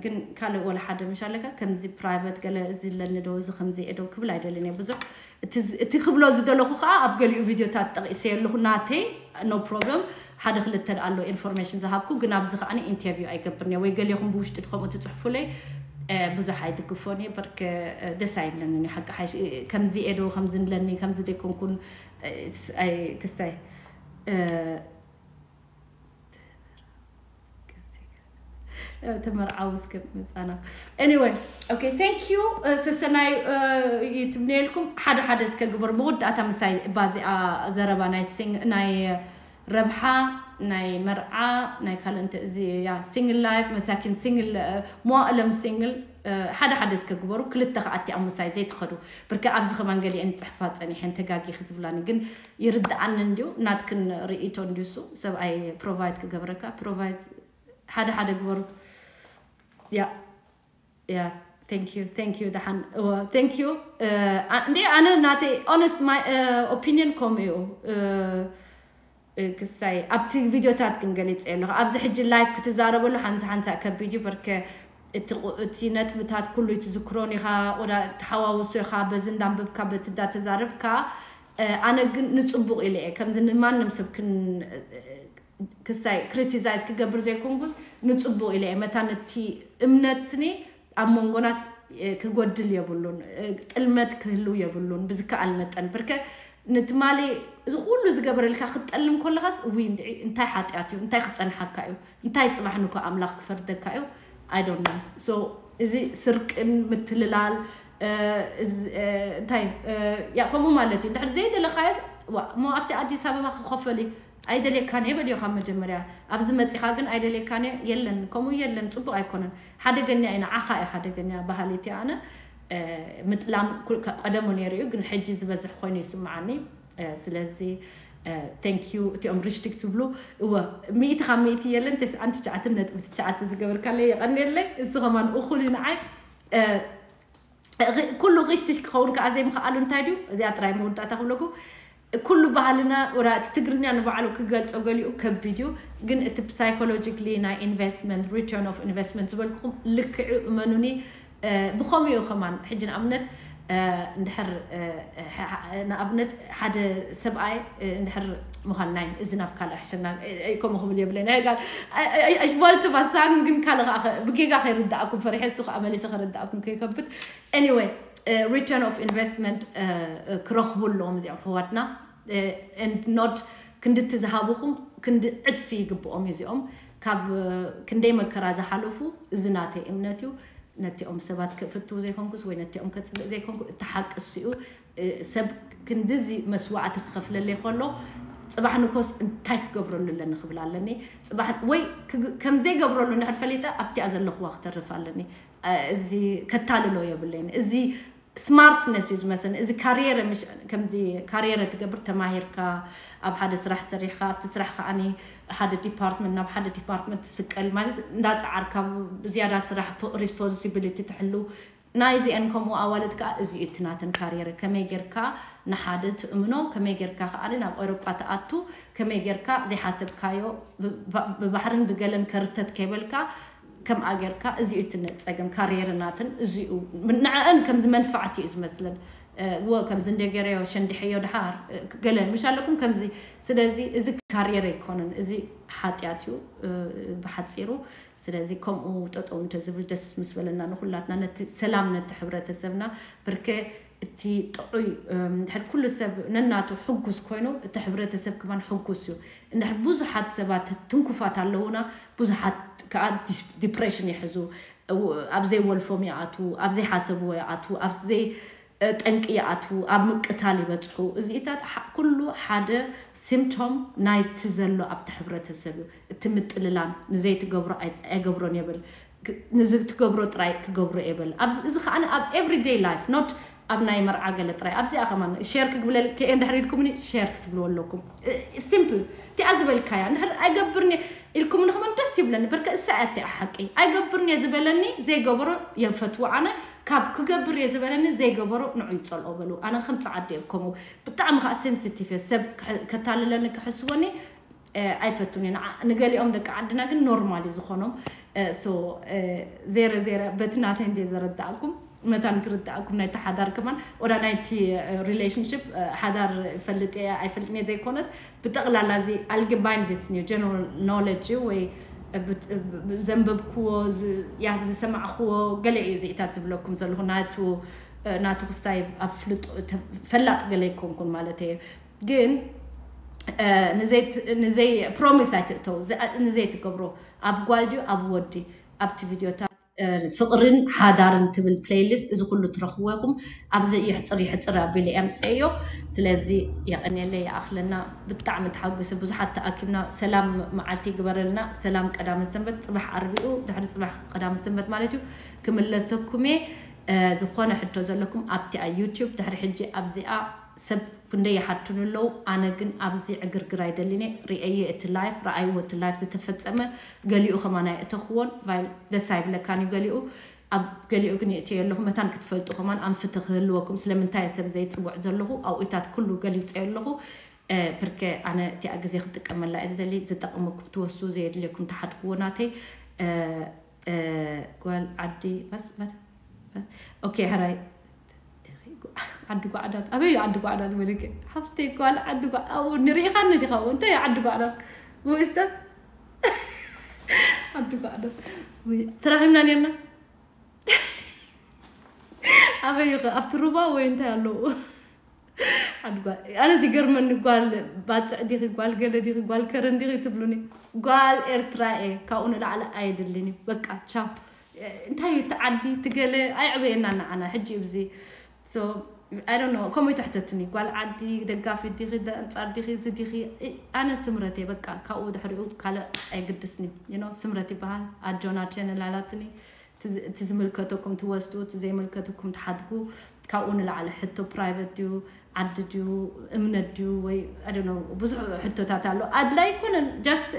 ግን ካልእ ወላ ሓደ ምሽ ኣለካ ከምዚ ፕራይቨት ገለ እዚ ኣለኒ ዶ እዚ ከምዚ እየ ዶ ክብል ኣይደልን እየ ብዙሕ። እቲ ክብሎ ዝደለኹ ከዓ ኣብ ገሊኡ ቪድዮታት ጠቂሰ ኣለኹ ናተይ no problem። ሓደ ክልተ ኣሎ ኢንፎርሜሽን ዝሃብኩ ግን ኣብዚ ከዓ ኢንተርቪው ኣይገብርን እየ ወይ ገሊኹም ብውሽጢ ከምኡ ትፅሕፉለይ ብዙሕ ኣይድግፎን እየ። በርከ ደስ ኣይብለንን እዩ ሓቂ ሓይሽ ከምዚ እየ ዶ ከምዚ ኣለኒ ከምዚ ደይኮንኩን ክስታይ ተመርዓዊ እስከ መፃና። Anyway okay thank you። ሰሰናይ ይትብነየልኩም። ሓደ ሓደ እስከ ግበር መወዳእታ ምሳይ ባዚኣ ዘረባ ናይ ናይ ረብሓ ናይ መርዓ ናይ ካልእ እንተ እዚ ያ ሲንግል ላይፍ መሳኪን ሲንግል መዋእሎም ሲንግል ሓደ ሓደ እስከ ግበሩ። ክልተ ከኣቲ ኣብ ምሳይ ዘይትኸዱ ብርከ ኣብዚ ከማን ገሊአን ይፅሕፋ ፀኒሐን ተጋጊ ክዝብላኒ ግን ይርድኣኒ እንድዩ ናትክን ርእይቶ እንድዩ እሱ ሰብኣይ ፕሮቫይድ ክገብረካ ፕሮቫይድ ሓደ ሓደ ግበሩ። ያ ያ thank you thank you ደሓን እወ thank you። እንዲ ኣነ ናተይ honest my opinion ከምኡ እዩ። ክስታይ ኣብቲ ቪድዮታት ግን ገሊፀ ኣለኹ ኣብዚ ሕጂ ላይፍ ክትዛረበሉ ሓንሳ ሓንሳ ከቢድ እዩ በርከ እቲ ነጥብታት ኩሉ ትዝክሮን ኢኻ ወዳ ተሓዋውሶ ኢኻ በዚ እንዳንብብካ በቲ እንዳተዛረብካ። ኣነ ግን ንፅቡቕ ኢለ እየ ከምዚ ንማንም ሰብ ክን ክስታይ ክሪቲሳይዝ ክገብር ዘይኮንኩስ ንፅቡቕ ኢለ እየ መታን እቲ እምነት ስኒ ኣብ መንጎና ክጎድል የብሉን። ጥልመት ክህልው የብሉን ብዝከኣል መጠን። ብርከ ንትማሊ እዚ ኩሉ ዝገበረልካ ክትጠልም ከለኻስ፣ እውይ፣ እንታይ ሓጢኣት እዩ፣ እንታይ ክፀንሓካ እዩ፣ እንታይ ፅባሕ ንኮ ኣምላኽ ክፈርደካ እዩ። I don't know። So እዚ ስርቅን ምትልላል እንታይ ከምኡ ማለት እዩ። እንድሕር ዘይደለኻዮስ፣ እሞ ኣብቲ ኣዲስ ኣበባ ክኸፈል እዩ። ኣይደልየካን እየ በልዮ ካብ መጀመርያ። ኣብዚ መፂኻ ግን ኣይደልየካን እየ፣ የለን፣ ከምኡ የለን፣ ፅቡቕ ኣይኮነን። ሓደገኛ እዩ፣ ንዓኻ እዩ ሓደገኛ ባህሊ እቲ ኣነ ምጥላም ቀደሙ ነይሩ እዩ፣ ግን ሕጂ ዝበዝሕ ኮይኑ ይስምዓኒ። ስለዚ thank you። እቲኦም ሪሽቲክ ትብሉ፣ እወ፣ ሚእቲ ካብ ሚእቲ የለን፣ ተስዓን ትሽዓትን ነጥቢ ትሽዓተ ዝገበርካለይ የቐንየለይ። እሱ ከማን እኹል እዩ ንዓይ። ኩሉ ሪሽቲክ ክኸውን ከዓ ዘይምኽኣሉ እንታይ ድዩ? እዚኣ ጥራይ መወዳእታ ክብለኩ። ኩሉ ባህልና ወላ እቲ ትግርኛ ንባዕሉ ክገልጾ ገሊኡ ከቢድ እዩ፣ ግን እቲ psychologically ናይ investment፣ return of investment ዝበልኩኹም ልክዑ እመኑኒ። ብኸምኡ እዩ ከማን። ሕጂ ንኣብነት እንድሕር ንኣብነት ሓደ ሰብኣይ እንድሕር ምዃን ናይ እዚ ናብ ካልእ ሕሸና ከምኡ ክብል የብለና። ጋር ሽባልቱ ባሳን ግን ካልእ ብጌጋ ከይርዳእኩም ፈሪሐ፣ እሱ ከዓ መሊሰ ከረዳእኩም ከይከብድ። Anyway፣ return of investment ክረኽቡ ኣለዎም እዚኦም ኣሕዋትና። And not ክንድቲ ዝሃብኹም ክንዲ ዕፅፊ ይግብኦም እዩ። እዚኦም ካብ ክንደይ መከራ ዝሓለፉ፣ እዚ ናተይ እምነት እዩ። ነቲኦም ሰባት ክፍትው ዘይኮንኩስ ወይ ነቲኦም ከፅልእ ዘይኮንኩ፣ እቲ ሓቂ እሱ እዩ። ሰብ ክንድዚ መስዋዕቲ ክኸፍለለይ ከሎ፣ ፅባሕ ንኮስ እንታይ ክገብረሉ ኣለኒ ክብል ኣለኒ። ፅባሕ ወይ ከም ዘይገብረሉ እንድሕር ፈሊጠ ኣብቲኣ ዘለኽዋ ክተርፍ ኣለኒ። እዚ ከታልሎ የብለይን። እዚ ስማርትነስ እዩ ዝመስለኒ። እዚ ካሪየረ ምሽ ከምዚ ካሪየረ ትገብር፣ ተማሂርካ ኣብ ሓደ ስራሕ ሰሪሕካ ኣብቲ ስራሕ ከዓኒ ሓደ ዲፓርትመንት ናብ ሓደ ዲፓርትመንት ትስቀል ማለት እንዳፀዓርካ ዝያዳ ስራሕ ሪስፖንሲቢሊቲ ትሕሉ። ናይዚአን ከምኡ ኣዋልድ ከዓ እዚ እዩ እቲ ናተን ካሪየረ። ከመይ ጌርካ ንሓደ ትእምኖ፣ ከመይ ጌርካ ከዓ ናብ ኤውሮጳ ትኣቱ፣ ከመይ ጌርካ ዘይሓሰብካዮ ብባሕርን ብገለን ከርተት ከይበልካ ከምኣ ጌርካ። እዚ እዩ እቲ ጸገም ካሪየር ናተን። እዚ እዩ ንዐአን ከምዚ መንፋዕቲ እዩ ዝመስለን። እዎ ከምዚ እንደ ገረዮ ሸንዲሐዮ ድሓር ገለ ምሽ ኣለኩም ከምዚ። ስለዚ እዚ ካሪየር ኣይኮነን፣ እዚ ሓጢኣት እዩ ብሓፂሩ። ስለዚ ከምኡ ጠጠው እንተዝብል ደስ ምስ በለና ንኩላትና ነቲ ሰላም ነቲ ሕብረተሰብና። ብርከ እቲ ጥዑይ እንድሕር ኩሉ ሰብ ነናቱ ሕጉስ ኮይኑ እቲ ሕብረተሰብ ክማን ሕጉስ እዩ። እንድሕር ብዙሓት ሰባት ትንኩፋት ኣለውና፣ ብዙሓት ከዓ ዲፕሬሽን ይሕዙ፣ ኣብ ዘይወልፎም ይኣትዉ፣ ኣብ ዘይሓሰብዎ ይኣትዉ፣ ኣብ ዘይ ጠንቂ ይኣትዉ፣ ኣብ ምቅታል ይበፅሑ። እዚኢታት ኩሉ ሓደ ሲምቶም ናይቲ ዘሎ ኣብቲ ሕብረተሰብ እዩ። እቲ ምጥልላም ንዘይትገብሮ ኣይገብሮን የብል፣ ንዝትገብሮ ጥራይ ክገብሮ የብል። እዚ ከዓ ኣብ everyday life not ኣብ ናይ መርዓ ገለ ጥራይ። ኣብዚኣ ከማን ሼር ክግብለል ክእየ እንድሕር ኢልኩምኒ ሼር ክትብልዎ ኣለኩም። ሲምፕል እቲኣ ዝበልካያ እንድሕር ኣይገብርኒ ኢልኩምኒ ከማን ደስ ይብለኒ። በርከ እሳ እያ እቲኣ ሓቂ። ኣይገብርኒ እየ ዝበለኒ ዘይገበሮ የፈትዎ። ኣነ ካብ ክገብር እየ ዝበለኒ ዘይገበሮ ንዑ ይፀልኦ በሉ። ኣነ ከም ፀዓዲ እየ ከምኡ። ብጣዕሚ ከዓ ሴንሲቲቭ እየ። ሰብ ከታልለኒ ክሕስወኒ ኣይፈቱን እየ። ንገሊኦም ደቂ ዓድና ግን ኖርማል እዩ ዝኾኖም። ዜረ ዜረ በቲ ናተይ እንደ ዘረዳእኩም መታን ክርዳእኩም ናይቲ ሓዳር ከማን ወዳ ናይቲ ሪሌሽንሽፕ ሓዳር ይፈልጥ እየ ኣይፈልጥን እየ ዘይኮነስ ብጠቕላላ እዚ ኣልግባይን ቪስን እዩ ጀነራል ኖሌጅ እዩ ወይ ዘንበብክዎ ዝሰማዕክዎ ገለ እዩ እዚኢታት ዝብለኩም ዘለኹ ናቱ ናቱ ክስታይ ኣፍልጦ ፈላጥ ገለ ይኮንኩን ማለት እየ ግን ንዘይ ፕሮሚስ ኣይትእተው ንዘይ ትገብሮ ኣብ ጓል ድዩ ኣብ ወዲ ኣብቲ ቪድዮታት ፍቕርን ሓዳርን ትብል ፕሌይሊስት እዚ ኩሉ ትረኽብዎ ኢኹም። ኣብዚ ይሕፅር ይሕፅር ኣቢለ እየ ኣምፅኤዮ። ስለዚ የቐንየለይ ይኣኽለና። ብጣዕሚ ተሓጒሰ። ብዙሓት ተኣኪብና። ሰላም መዓልቲ ይግበረልና። ሰላም ቀዳመ ሰንበት፣ ፅባሕ ዓርቢኡ ድሕሪ ፅባሕ ቀዳመ ሰንበት ማለት እዩ። ክምለሰኩም እየ። ዝኾነ ሕቶ ዘለኩም ኣብቲኣ ዩቲዩብ ድሕሪ ሕጂ ኣብዚኣ ሰብ ክንደይ ይሓቱኒ ኣለዉ። ኣነ ግን ኣብዚ ዕግርግር ኣይደልን እየ። ርእየ እቲ ላይፍ ረኣይዎ እቲ ላይፍ ዝተፈፀመ ገሊኡ ከማን ኣይእተኽዎን ቫይል ደስ ኣይብለካን እዩ ገሊኡ ኣብ ገሊኡ ግን ይእትዮ ኣለኹ መታን ክትፈልጡ ከማን ኣንፍተ ክህልወኩም ስለምንታይ ሰብ ዘይፅውዕ ዘለኹ ኣብኡታት ኩሉ ገሊፀዮ ኣለኹ። ብርከ ኣነ እቲኣ ግዜ ክጥቀመላ እየ ዝደሊ ዝጠቕመኩም ትወስዱ ዘየድልየኩም ተሓድግዎ ናተይ። ጓል ዓዲ ኦኬ ሕራይ ዓዲ ጓዕዳት ኣበይ ዓዲ ጓዕዳት በለከ ሓፍተይ ጓል ዓዲ ጓዕ ኣብኡ ንሪኢኻኒ ዲኻ ኣብኡ እንታይ ዓዲ ጓዕዳት ውእስታት ዓዲ ጓዕዳት ተራኺብና ኔርና። ኣበይ ይኸ ኣብቲ ሩባ ወይ እንታይ ኣለዉ? ኣነ ዝገርመኒ ጓል ባፅዕ ዲኺ፣ ጓል ገለ ዲኺ፣ ጓል ከረን ዲኺ ትብሉኒ። ጓል ኤርትራ እየ፣ ካብኡ ንላዕሊ ኣይደልን እዩ። በቃ ቻው። እንታይ እዩ እቲ ዓዲ፣ እቲ ገለ ኣይዕበየና ንዓና ሕጂ እዩ ብዚ። So I don't know፣ ከምኡ ይትሕተትኒ። ጓል ዓዲ ደጋፊ ዲኺ፣ ኣንጻር ዲኺ፣ እዚ ዲኺ፣ ኣነ ስምረት እየ በቃ። ካብኡ ድሕሪኡ ካልእ ኣይግድስኒ። You know፣ ስምረት ይበሃል። ኣጆና ቸነል ኣላትኒ። እቲ ዝምልከተኩም ትወስዱ፣ እቲ ዘይምልከተኩም ትሓድጉ። ካብኡ ንላዕሊ ሕቶ ፕራይቨት ድዩ፣ ዓዲ ድዩ፣ እምነት ድዩ፣ ወይ ብዙሕ ሕቶታት ኣሎ። ኣድላይ ኣይኮነን። ጃስት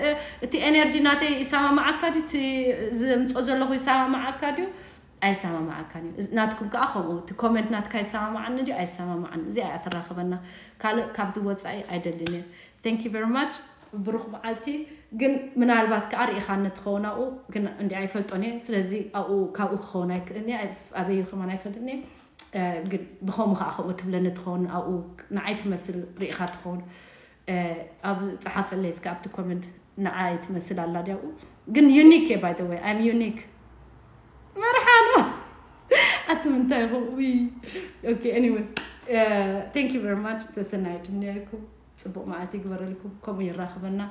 እቲ ኤነርጂ ናተይ ይሰማማዓካ ድዩ፣ እቲ ዝምፆ ዘለኹ ይሰማማዓካ ድዩ፣ ኣይሰማማዓካን እዩ። ናትኩም ከዓ ከምኡ፣ እቲ ኮመንት ናትካ ይሰማማዓኒ ድዩ ኣይሰማማዓን፣ እዚኣ እያ ተራኽበና። ካልእ ካብዚ ወፃኢ ኣይደልን እየ። Thank you very much። ብሩኽ መዓልቲ። ግን ምናልባት ከዓ ርኢኻኒ ትኸውን ኣብኡ፣ ግን እንዲ ኣይፈልጦን እየ። ስለዚ ኣብኡ፣ ካብኡ ክኸውን ኣይክእልን እየ። ኣበዩ ከማን ኣይፈልጥን እየ። ግን ብኸምኡ ከዓ ከምኡ ትብለኒ ትኸውን፣ ኣብኡ ንዓይ ትመስል ርኢኻ ትኸውን። ኣብ ፀሓፈለይ እስከ ኣብቲ ኮመንት፣ ንዓይ ትመስል ኣላ ድያኡ። ግን ዩኒክ እየ። By the way, I'm unique። መርሓ ነው። ኣቲ ምንታይ ኢኹም? Okay, anyway, thank you very much። ሰሰናይ ድንያልኩም፣ ፅቡቅ መዓልቲ ይግበረልኩም። ከምኡ ይራኸበና።